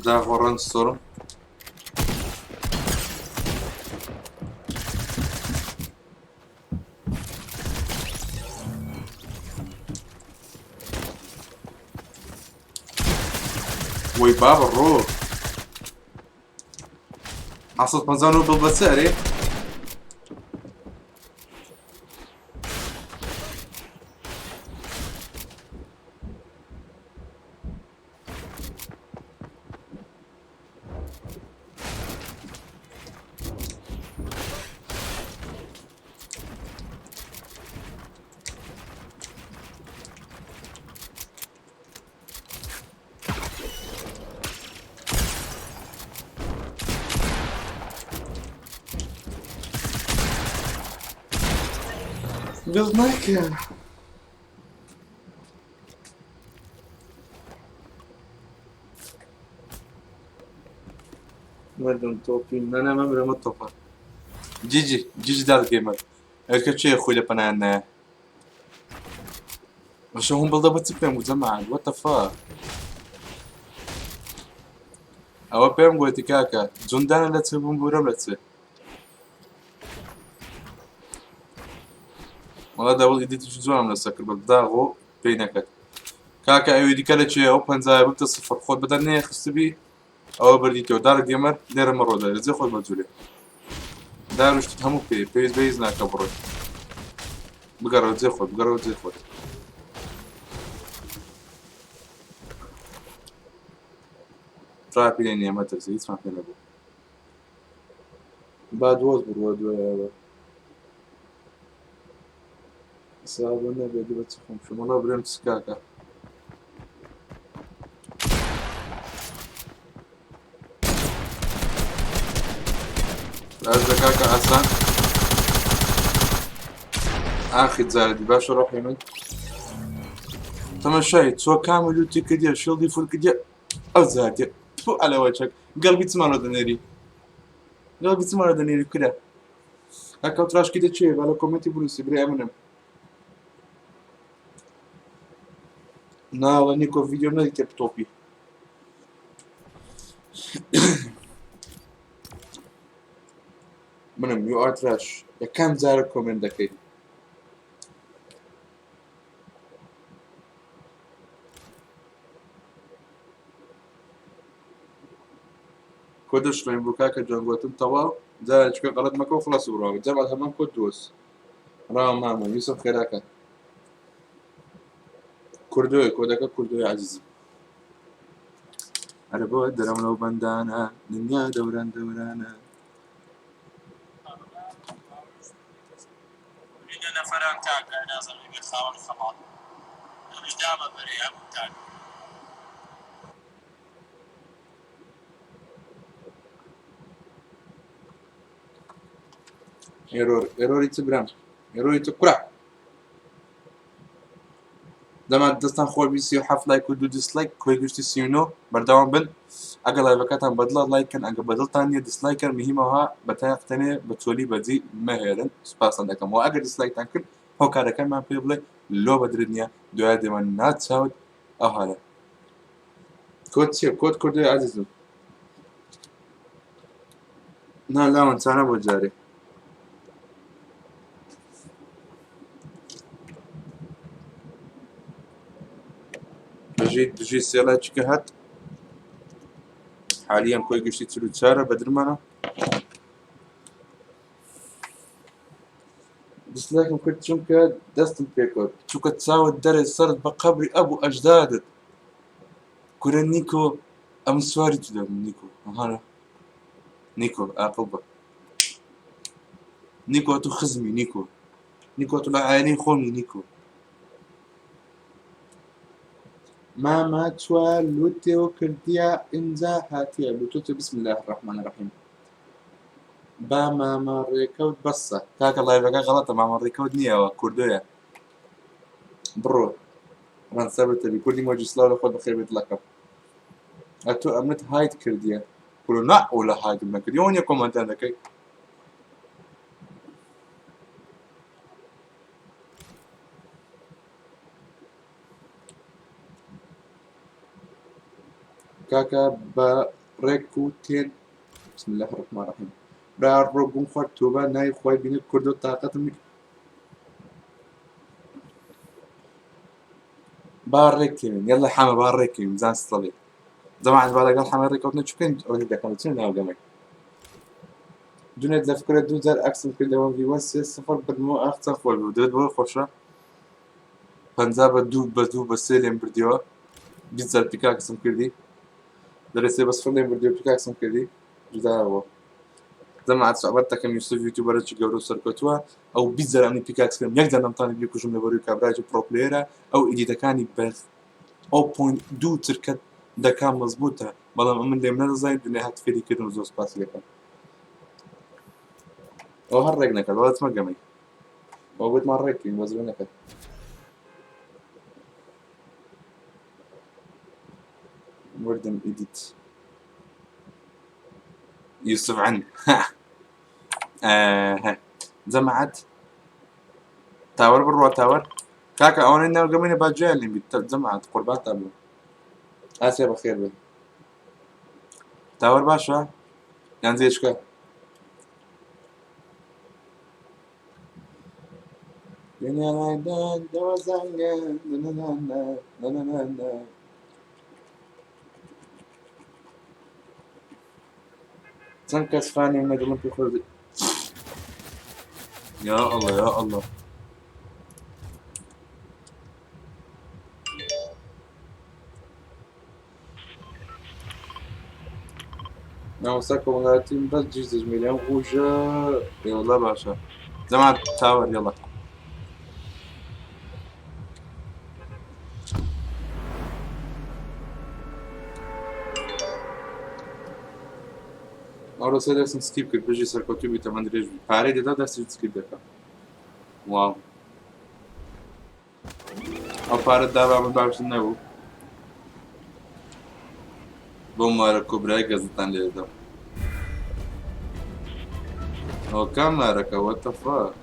داغۆ ڕەنج سۆرم. وەی بابە ڕۆ 759 بڵ بە چ ئەرێ؟ بڵ ناکە. مردم تۆپی نەنا مەمرە تۆپە. جیجی جیجی دار گەیمەر ئەرکە چێ خۆی لە پەنایان نایە. باشە هەم بڵدە بە چ پێم گوت جەماعەت what the fuck. ئەوە پێم گوتی کاکە جوندانە لە چ بووم بورم لە چ. وەڵا دەبڵ ئیدیتیش جوانم لەسەر کرد بە داغۆ پێی نەکرد. کاکە ئەوی دیکە لە چێ ئەو پەنجایە ببتە سفر خۆت بەدەر نەیەخستبی ئەوە بردیتەوە. دارک گێمەر لێرە مەڕۆ دەرێ جێ خۆت مەجوورێ. داروشتت هەموو پێ پێویست بە هیچ ناکە بڕۆی. بگەڕەوە جێ خۆت، بگەڕەوە جێ خۆت. تراپی لێ نییە مەترسە هیچمان پێ نەبوو. با دۆست بڕوە دوایەوە. سابە نەبێت بە چ خۆم شمەڵە برێم چ کاکە. ئەرزە کاکە ئاسان. ئاخی جارەدی باشە ڕۆحی من. تەمەشای چۆ کامە لوتی کردیە شڵدی فول کردیە ئەو زاتێ تو ئەلەوە چەک گەڵبی چمانەوە دەنێری گەڵبی چمانەوە دەنێری کرا هەکە تراشکی دەچێ با لە کۆمێنتی بنووسی برێ منم ناوە نیکۆ ڤیدیۆم نەدیتێ بتۆپی. منم you are trash یەکەم جارە comment دەکەی. کۆ دەشڵێن بۆ کاکە جوان گوتم تەواو جارێ چکە غەڵەت مەکە و خلاص بڕاوە جەمال هەمان کۆد دۆست ڕاوە مامە یوسف خێراکە کوردۆیە کۆدەکە کوردۆی عەزیزم. ئەرە بۆ دەرم لەو بەندانە دنیا دەوران دەورانە. نەفەران کاکە نازانم بێ خاوەن خەڵات ئەویش دامە بەرێ هەمووتان. ئێرۆر ئێرۆری چ برام ئێرۆری چ کورە دەما دەستان خۆش بی 37 لایک و دوو dislike کۆی گشتی 39 بەردەوام بن. ئەگەر live ەکەتان بەدڵە لایک کەن، ئەگەر بەدڵتان نییە dislike کەن. مهمەوە بە تاقتەنێ بە چۆلی بەجی مەهێرن سوپاستان دەکەم. و ئەگەر dislike تان کرد هۆکارەکەمان پێ بڵێ لۆ بەدرت نییە دوای دێمە ناچاوت ئەوهارە. کۆد چییە؟ کۆد کوردی عەزیزم. نا لاوەن چانە بۆ جارێ. بژیت بژی سێڵا چکە هات. حالیان کۆی گشتی 44 بەدرمانە. dislike م کرد چونکە دەستم پێکرد چونکە چاوت دەرێ سەرت بە قەبری ئەبوو ئەژدادت. کورە نیکۆ ئەم سواری تو دەبم نیکۆ هەرە نیکۆ ئاقڵ بە نیکۆ تو خزمی نیکۆ نیکۆ تو لە عایلەی خۆمی نیکۆ. ماما چوە لوتێ و کردیە ئینجا هاتیە لوتۆتێ بسم الله الرحمن الرحیم. با ماما ڕێکەوت بەسە کاکە live ەکە غەڵەتە ماما ڕێکەوت نییەوە کوردۆیە بڕۆ ڕەنسە بتەبی کوردی مۆجی سلاو لە خۆت بەخێر بێت دڵەکەم. ئەتۆ ئەمنت hide کردیە کورە نا ئەو لە hide م نەکردی ئەوە نییە comment ان دەکەی. کاکە بە ڕێک و تێن بسم الله الرحمن الرحیم برا ڕۆ گوم خوارد تۆبە ناوی خوای بینێ کوردۆ تاقەتم با ڕێککەوین یەڵە حەمە با ڕێککەوین بزان سڵێ جەماعەت با لەگەڵ حەمە ڕێککەوتنە چ بکەین ئەوەی دەکەم چ ناو گەمەی دونێت لە فکرە دوو جار ئەکسم کرد لە وەن ڤی وەن 3-0 بردمەوە ئاخ چەند خۆش بوو دەبێت بۆ خۆشە 50 بە دوو بە دوو بە سێ لێم بردیەوە 20 جار pickaxe م کردی دەرێ سێ بە سفر لێم بردیەوە pickaxe م کردی جوداوە جەماعەت سوعبەت دەکەم یوسف YouTuber ێکی گەورە و سەرکەوتووە ئەو 20 جار ئەمنی pickaxe کردم یەک جار نەمتوانی بیکوژم لەبەروی کابرایەکی pro player ە ئەو edit ەکانی بە ئەو point دوو چرکە دەکا مەزبوتە بەڵام ئەمن لێم نەدەزانی دنیا هات فێری کردم زۆر سپاسی دەکەم ئەو هەر ڕێک نەکرد وەڵا چمە گەمەی ئەو گوتمان ڕێکین بەس ڕێ نەکرد وردم edit یوسف عن جەماعەت tower بڕوا tower کاکە ئەوانەی ناو گەمەینە با گوێیان لێم بیت جەماعەت قوربانتان بم ئاسیا بەخێر بێ tower باشە یان جێشکە چەند کەس فانی منە دڵم پێ خۆش یا الله یا الله مامۆستا کۆمەڵایەتیم بەس جیز دەژمێریان غوژە ئێوەڵا باشە جەماعەت تاوەر یەڵا ئەوڕۆ سێ دەستم skip کرد بژی سەرکەوتوو بی تەمەن درێژ بی پارەی دەدا دەستی skip دەکەم واو ئەو پارە دابا من باشتر نەبوو بۆ مارە کۆبرای گەزتان لێ دەدەم ئەو کام مارەکە what the fuck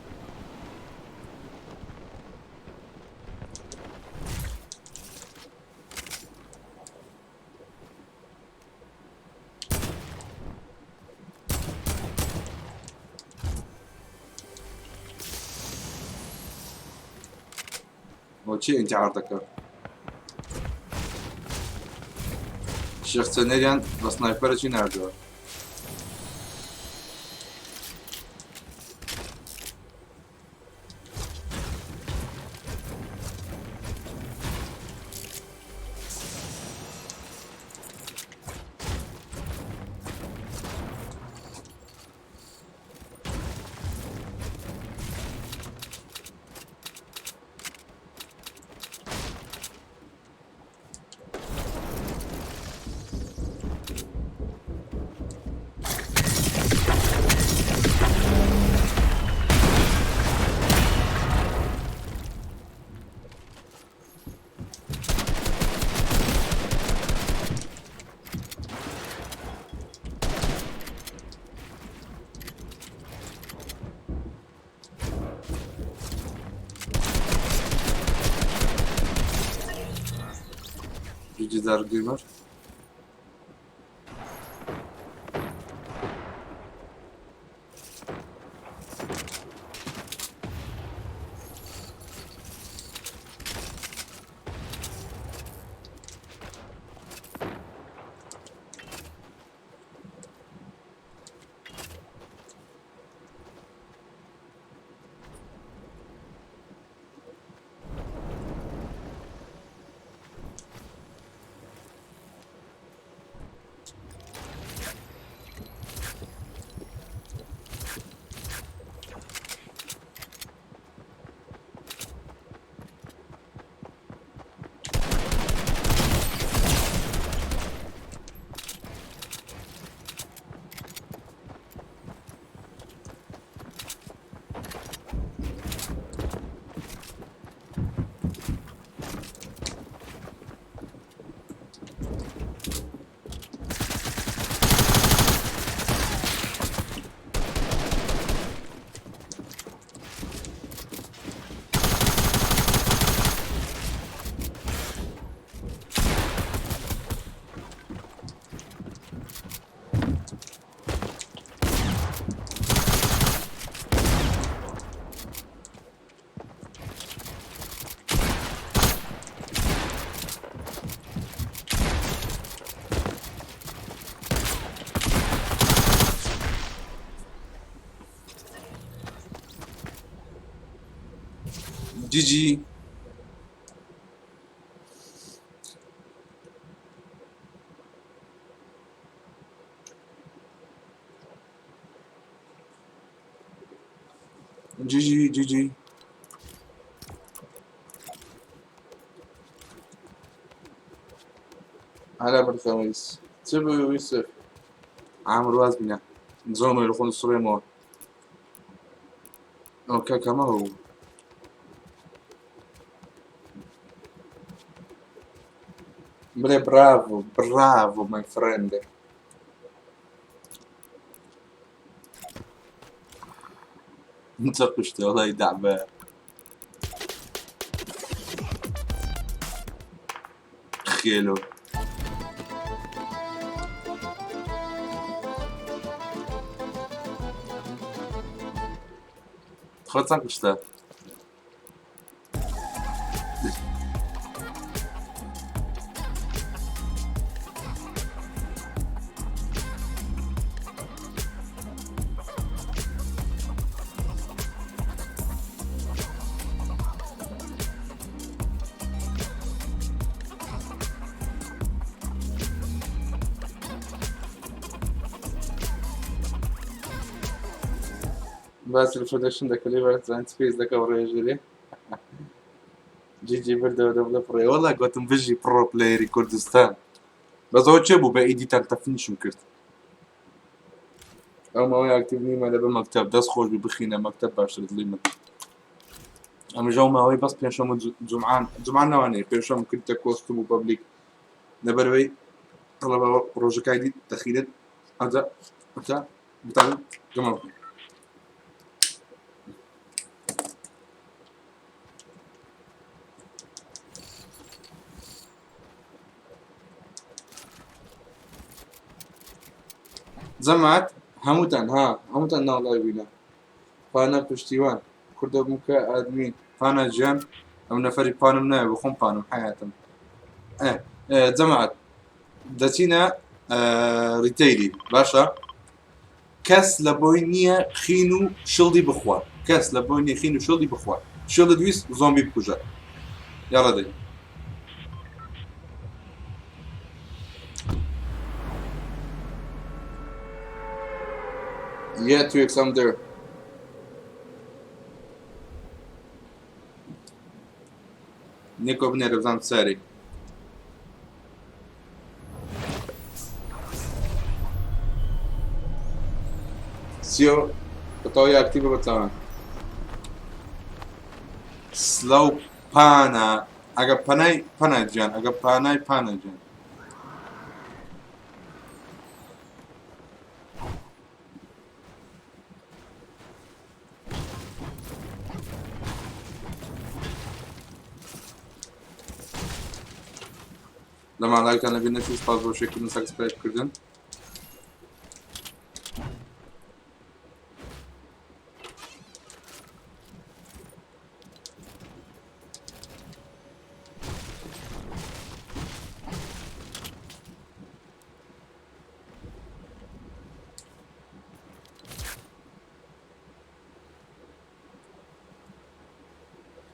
بۆچی ئینتیحار دەکە شێخ چەنێریان بە sniper ەکی ناردووە GG Gamer. GG. GG GG. هەلا بەرخەویست چ بوو یوسف؟ عامر واز بینە زۆر لە خۆم سڕێمەوە. ئەو کاکەمە بوو. بڵێ براڤۆ براڤۆ مای فرێند. انت قشتە وەڵی دەعبە. خێلۆ. خۆتان کوشتە. باسی ریپرۆدەکشن دەکە لێ بەرزان سپیس دەکە ڕێژێ جی جی بردەوە دەبڵێ پڕێ. وەڵا گوتم بژی پڕۆ پلەیەری کوردستان. بەس ئەوە چێ بوو بە ئیدیتان تەفنیشم کرد. ئەو ماوەی ئاکتیڤ نیمە لە بە مەکتەب دەست خۆش بی بخینە مەکتەب باشتر دڵی من. ئەمژە و ماوەی بەس پێنجشەم و جومعان جومعان نەوانەیە پێنجشەم کردە کۆستوم و پەبلیک لەبەرەوەی تەڵەبە ڕۆژەکای دی دەخینت ئەجا ئەجا بتانم گەمە بکەن. جەماعەت هەمووتان ها هەمووتان ناوڵای بینە پانە پشتیوان کوردە بووکە ئادمین پانە گیان ئەم نەفەری پانم نایە بخۆم پانم حیاتم. جەماعەت دەچینە ریتەیلی باشە. کەس لە بۆی نییە خین و شڵدی بخوا، کەس لە بۆی نییە خین و شڵدی بخوا. شڵد ویست زۆمبی بکوژە. یاڵە دەی. Yeah, 2x, I'm there. نیکۆ بنێرە بزانم ساری. سیۆ بەتەواوی ئاکتیڤە بەتەوان. سلاو پانە ئەگە پەنای پەنا گیان ئەگە پانای پانە گیان. لە ماڵایتان لەبیر نەچوو سپاس بۆ شێکردن سەبسکرایب کردن.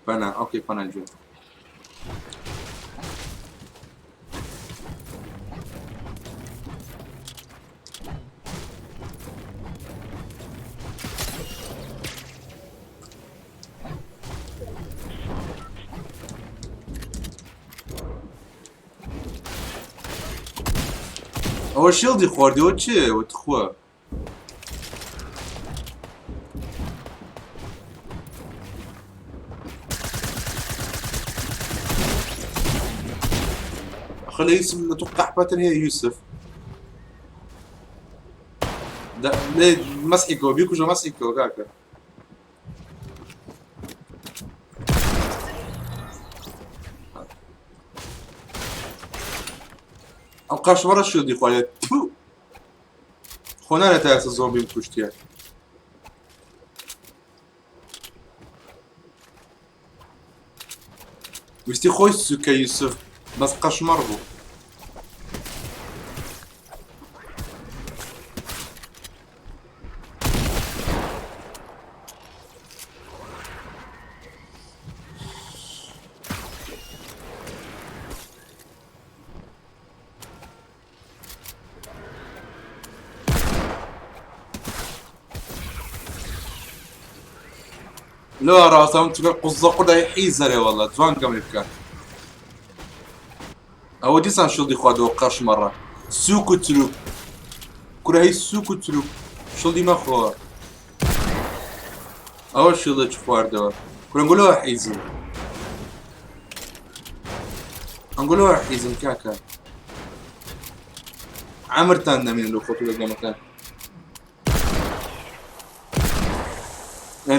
پەنا ئۆکەی پەنا گوێ. ئەوە شیڵدی خواردەوە چێ وە تخوا. خلي يوسف اتوقع باتن هي يوسف. ده ليه مسحكو بيكوجا مسحكو كاكا. ئەو قەشمەڕە شیڵدی خواردە تو خۆ نارێ تا ئێستا زۆمبیم کوشتیە. ویستی خۆی سوکە یوسف بەس قەشمەڕ بوو. لۆ ڕاستەم چونکە قوزە قودای حیزەرێ وەڵا جوان گەمەی بکە ئەوە دیسان شڵدی خواردەوە قەشمەڕە سوک و چروک کورە هەی سوک و چروک شڵدی مەخۆ ئەوە شڵێک خواردەوە کورەنگولەوە حیزم ئەنگولەوە حیزم کاکە عمرتان نەمێن لە خۆت لە گەمەکان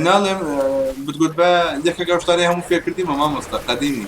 ناڵێم بتگوت بە یەکە گەشتاری هەموو فێکردیمە مامۆستا قەدیمی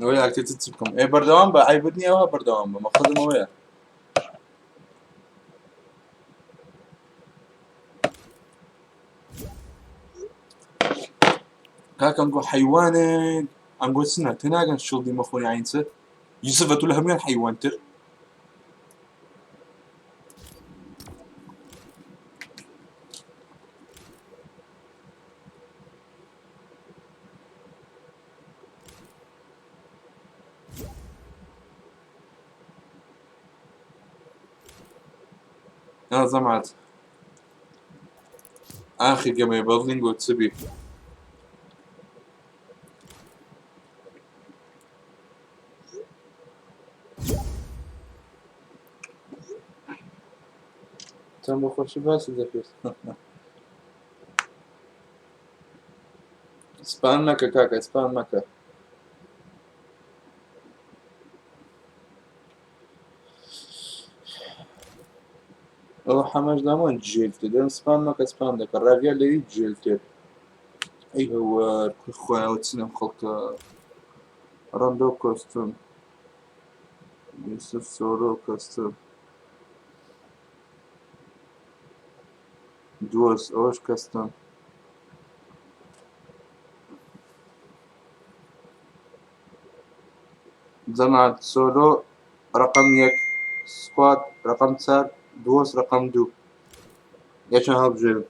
ئەوەی ئاکتێتی چ بکەم ئێ بەردەوام بە عیبت نییە ئەوها بەردەوام بە مەقصدم ئەوەیە کاکە ئەنگۆ حەیوانێ ئەنگۆ چنە تێناگەن شڵدی مەخۆنی عین چ یوسف تو لە هەمویان حەیوانتر يا زمعت ئاخی گەمەی بەڵینگ و چ بی چەند بە خۆشی باسی دەکرد سپان مەکە کاکە سپان مەکە ئەوە حەمەش دامان جێلتێ دەم سپام مەکە سپام دەکە ڕاڤیا لەوی جێلتێ ئەی هەوار خۆیاوە چنم خەڵکە ڕەندۆ کۆستم یوسف سۆرۆ کەستم دۆست ئەوەش کەستم جەماعەت سۆلۆ ڕقم یەک سکواد ڕقم چار دۆست ڕقم دوو یەکیان هەڵبژێرن.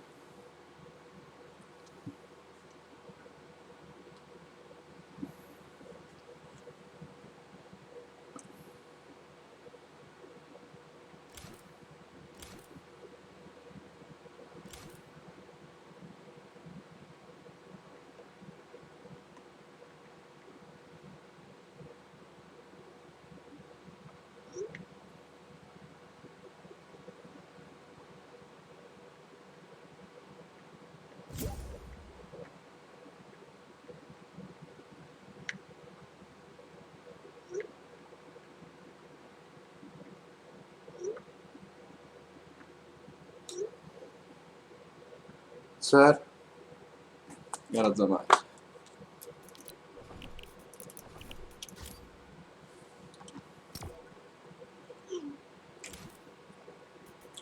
چار يلا جماعة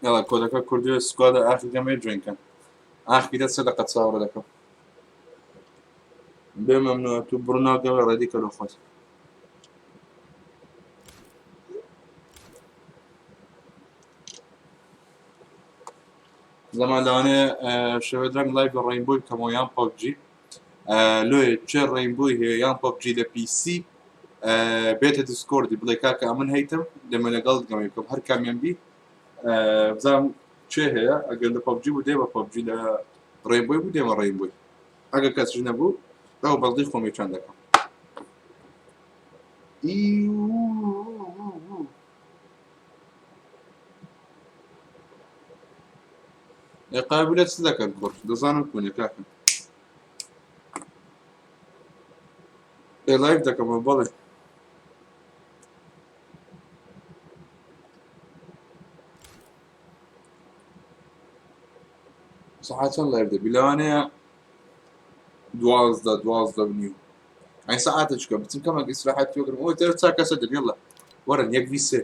يلا کۆدەکە کوردی سکوادە ئاخی گەمەی جوێنکەن ئاخی دەست سێ دەقە چاوەڕێ دەکەم بێ مەمنوع تو بڕنا گەمە ڕێدی کە لۆ خۆت زەمان لەوانەیە شێوە درەنگ لایڤ لە ڕەینبۆی بکەمەوە یان پەبجی لۆیە چێ ڕەینبۆی هەیە یان پەبجی لە پیسی بێتە دیسکۆردی بڵێ کاکە ئەمن هەیتم دەمە لەگەڵ گەمەی بکەم هەر کامیان بی بزانم چێ هەیە ئەگەر لە پەبجی بوو دێمە پەبجی لە ڕەینبۆی بوو دێمە ڕەینبۆی ئەگەر کەسیش نەبوو ئەو بەڵدی خۆمی چەند دەکەم ئێ قابلە چ دەکەن کوڕ دەزانم کونێ کاکە ئێ لایڤ دەکەمەوە بەڵێ سەعات چەند لایڤ دەبی لەوانەیە 12 12 و نیو ئەی سەعاتە چکە بچم کەمێک ئیسراحەت پێ بکەم ئەوە تر چاکە سەر دەبی یەڵا وەرن یەک وی سێ.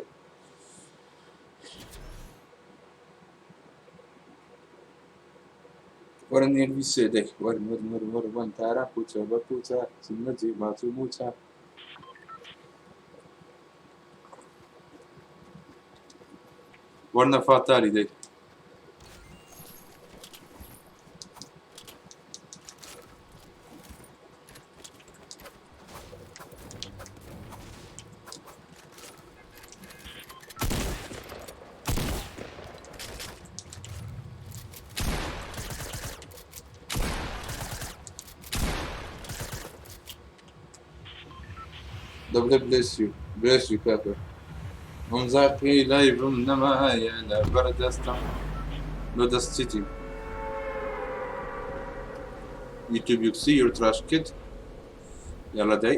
وەرن نێرڤی سێ دەی وەرن وەرن وەرن وەرن وەرن تاران پوچە بە پوچە سنەجی ماچ و موچە. وەرنە فاتالی دەی. دەبلێ bless you bless you کاکە ئەم زاقی live م نەمایە لە بەردەستم لۆ دەست چیتی YouTube you see your trash kid يلا داي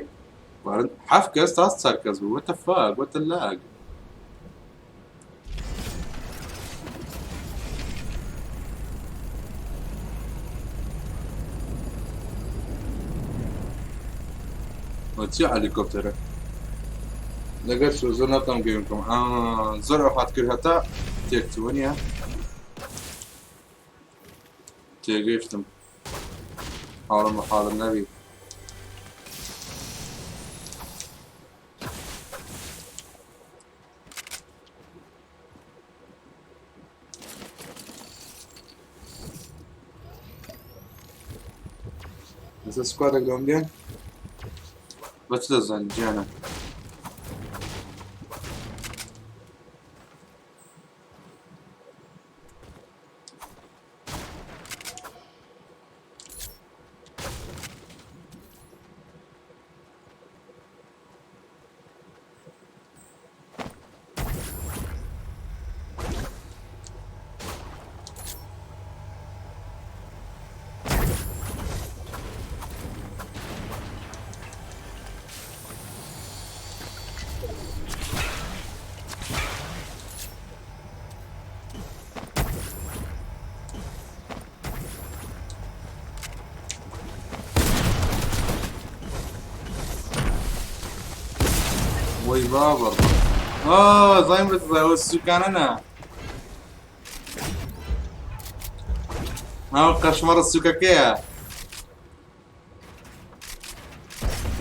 وارن حف کەس تا چار کەس بوو what the fuck what the lag. چی هەلیکۆپتەرە لەگەر شو زۆر ناتان گوێم بکەم زۆر ئەوهات کرد هەتا تێکچووە نییە تێگەیشتم حاڵم بە حاڵم نەبی. ئێستا squad ێک لەوم دێن بە چ دەزانی گیانە؟ وەی بابە زایم بێت ئەوە سوکانە نا ئەو قەشمەڕە سوکەکەیە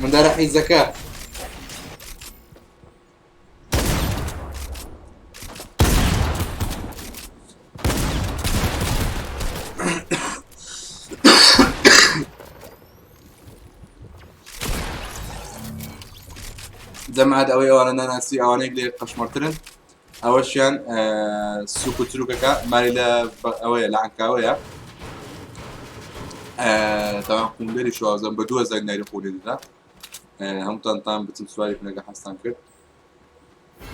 مندارە حیزەکە. دەمعات ئەوەی ئەوانە ناناسی ئەوانەی لێ قەشمەرترن ئەوەشیان سوک و تروکەکە ماری لە ئەوەیە لە عەنکاوەیە تاوان قوندەری شوازم بە 2000 ناری قولی دەدا هەمووتان تان بچن سواری بنەگە حەستان کرد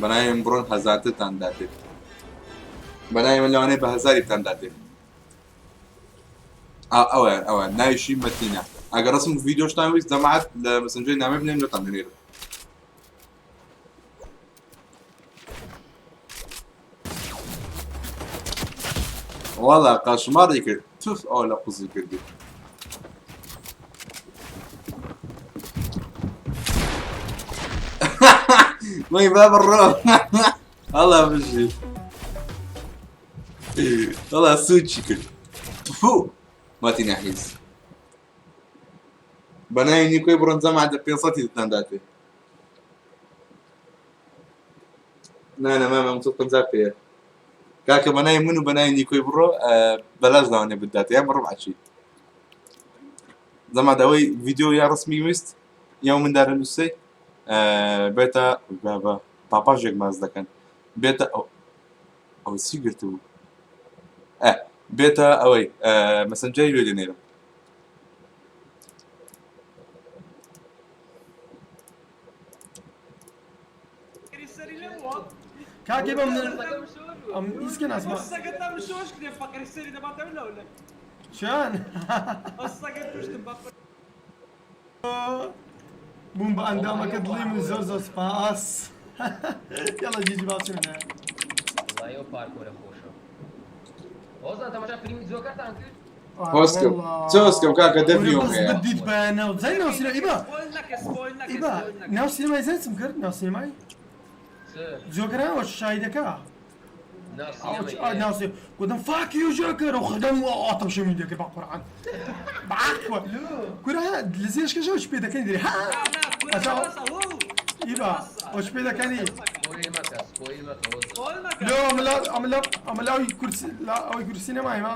بەناوی من بڕۆن هەزارترتان داتێ بەناوی من لەوانەیە بە هەزاریتان داتێ ئەوە ئەوە ناویشی مەتینە ئەگەر ڕسم ڤیدیۆشتان ویست جەماعەت لە مەسنجەری نامە بنێن لەتان دەنێرم. وەڵا قەشمەڕی کرد تف ئەوە لە قوزی کردی. وەی بابە ڕۆ ئەڵا بژی وەڵا سوچی کرد تفو ماتینە حیز بەناوی نیکۆی بڕۆن جەماعەت لە 500 تان داتێ. نا نا مامە 250 پێیە کاکە بەناوی من و بەناوی نیکۆی بڕۆ بەلاش لاوانێ بداتێ یان بە ڕبع چی جەماعەت ئەوەی ڤیدیۆ یا ڕسمی ویست یا مندارە نووسەی بێتە بابا پاپاژێک ماز دەکەن بێتە ئەو چی گرتبوو بێتە ئەوەی مەسنجەری لێ دەنێرم. کاکێ بەم ئەم ئیسکە ناسمە چیان بووم بە ئەندامەکە دڵی من زۆر زۆر سپاس. یاڵا جیجی باسی منە. وەڵای ئەو پارکۆرە خۆشە. هۆزان تەماشا فیلمی جۆکەرتان کرد؟ هۆسکم چ هۆسکم کاکە دە ڤیوم هەیە. بدیت بەیانە زای ناو سینەما ئیبا ئیبا ناو سینەمای زای چم کرد ناو سینەمای چ؟ جۆکەران وە شایدەکە. ناو گوتم fuck you Joker و خدم ئاتم شەمی لێ کرد بە قورعان بەعەقوە کورە لە زێشکەشەوە چ پێ دەکەنی دەری ها نا ئیبا ئەو چ پێ دەکەنی spoil مەکە spoil مەکە لۆ ئەمە ئەمە لاوی کورسی ئەوەی کورسی نەمایمە.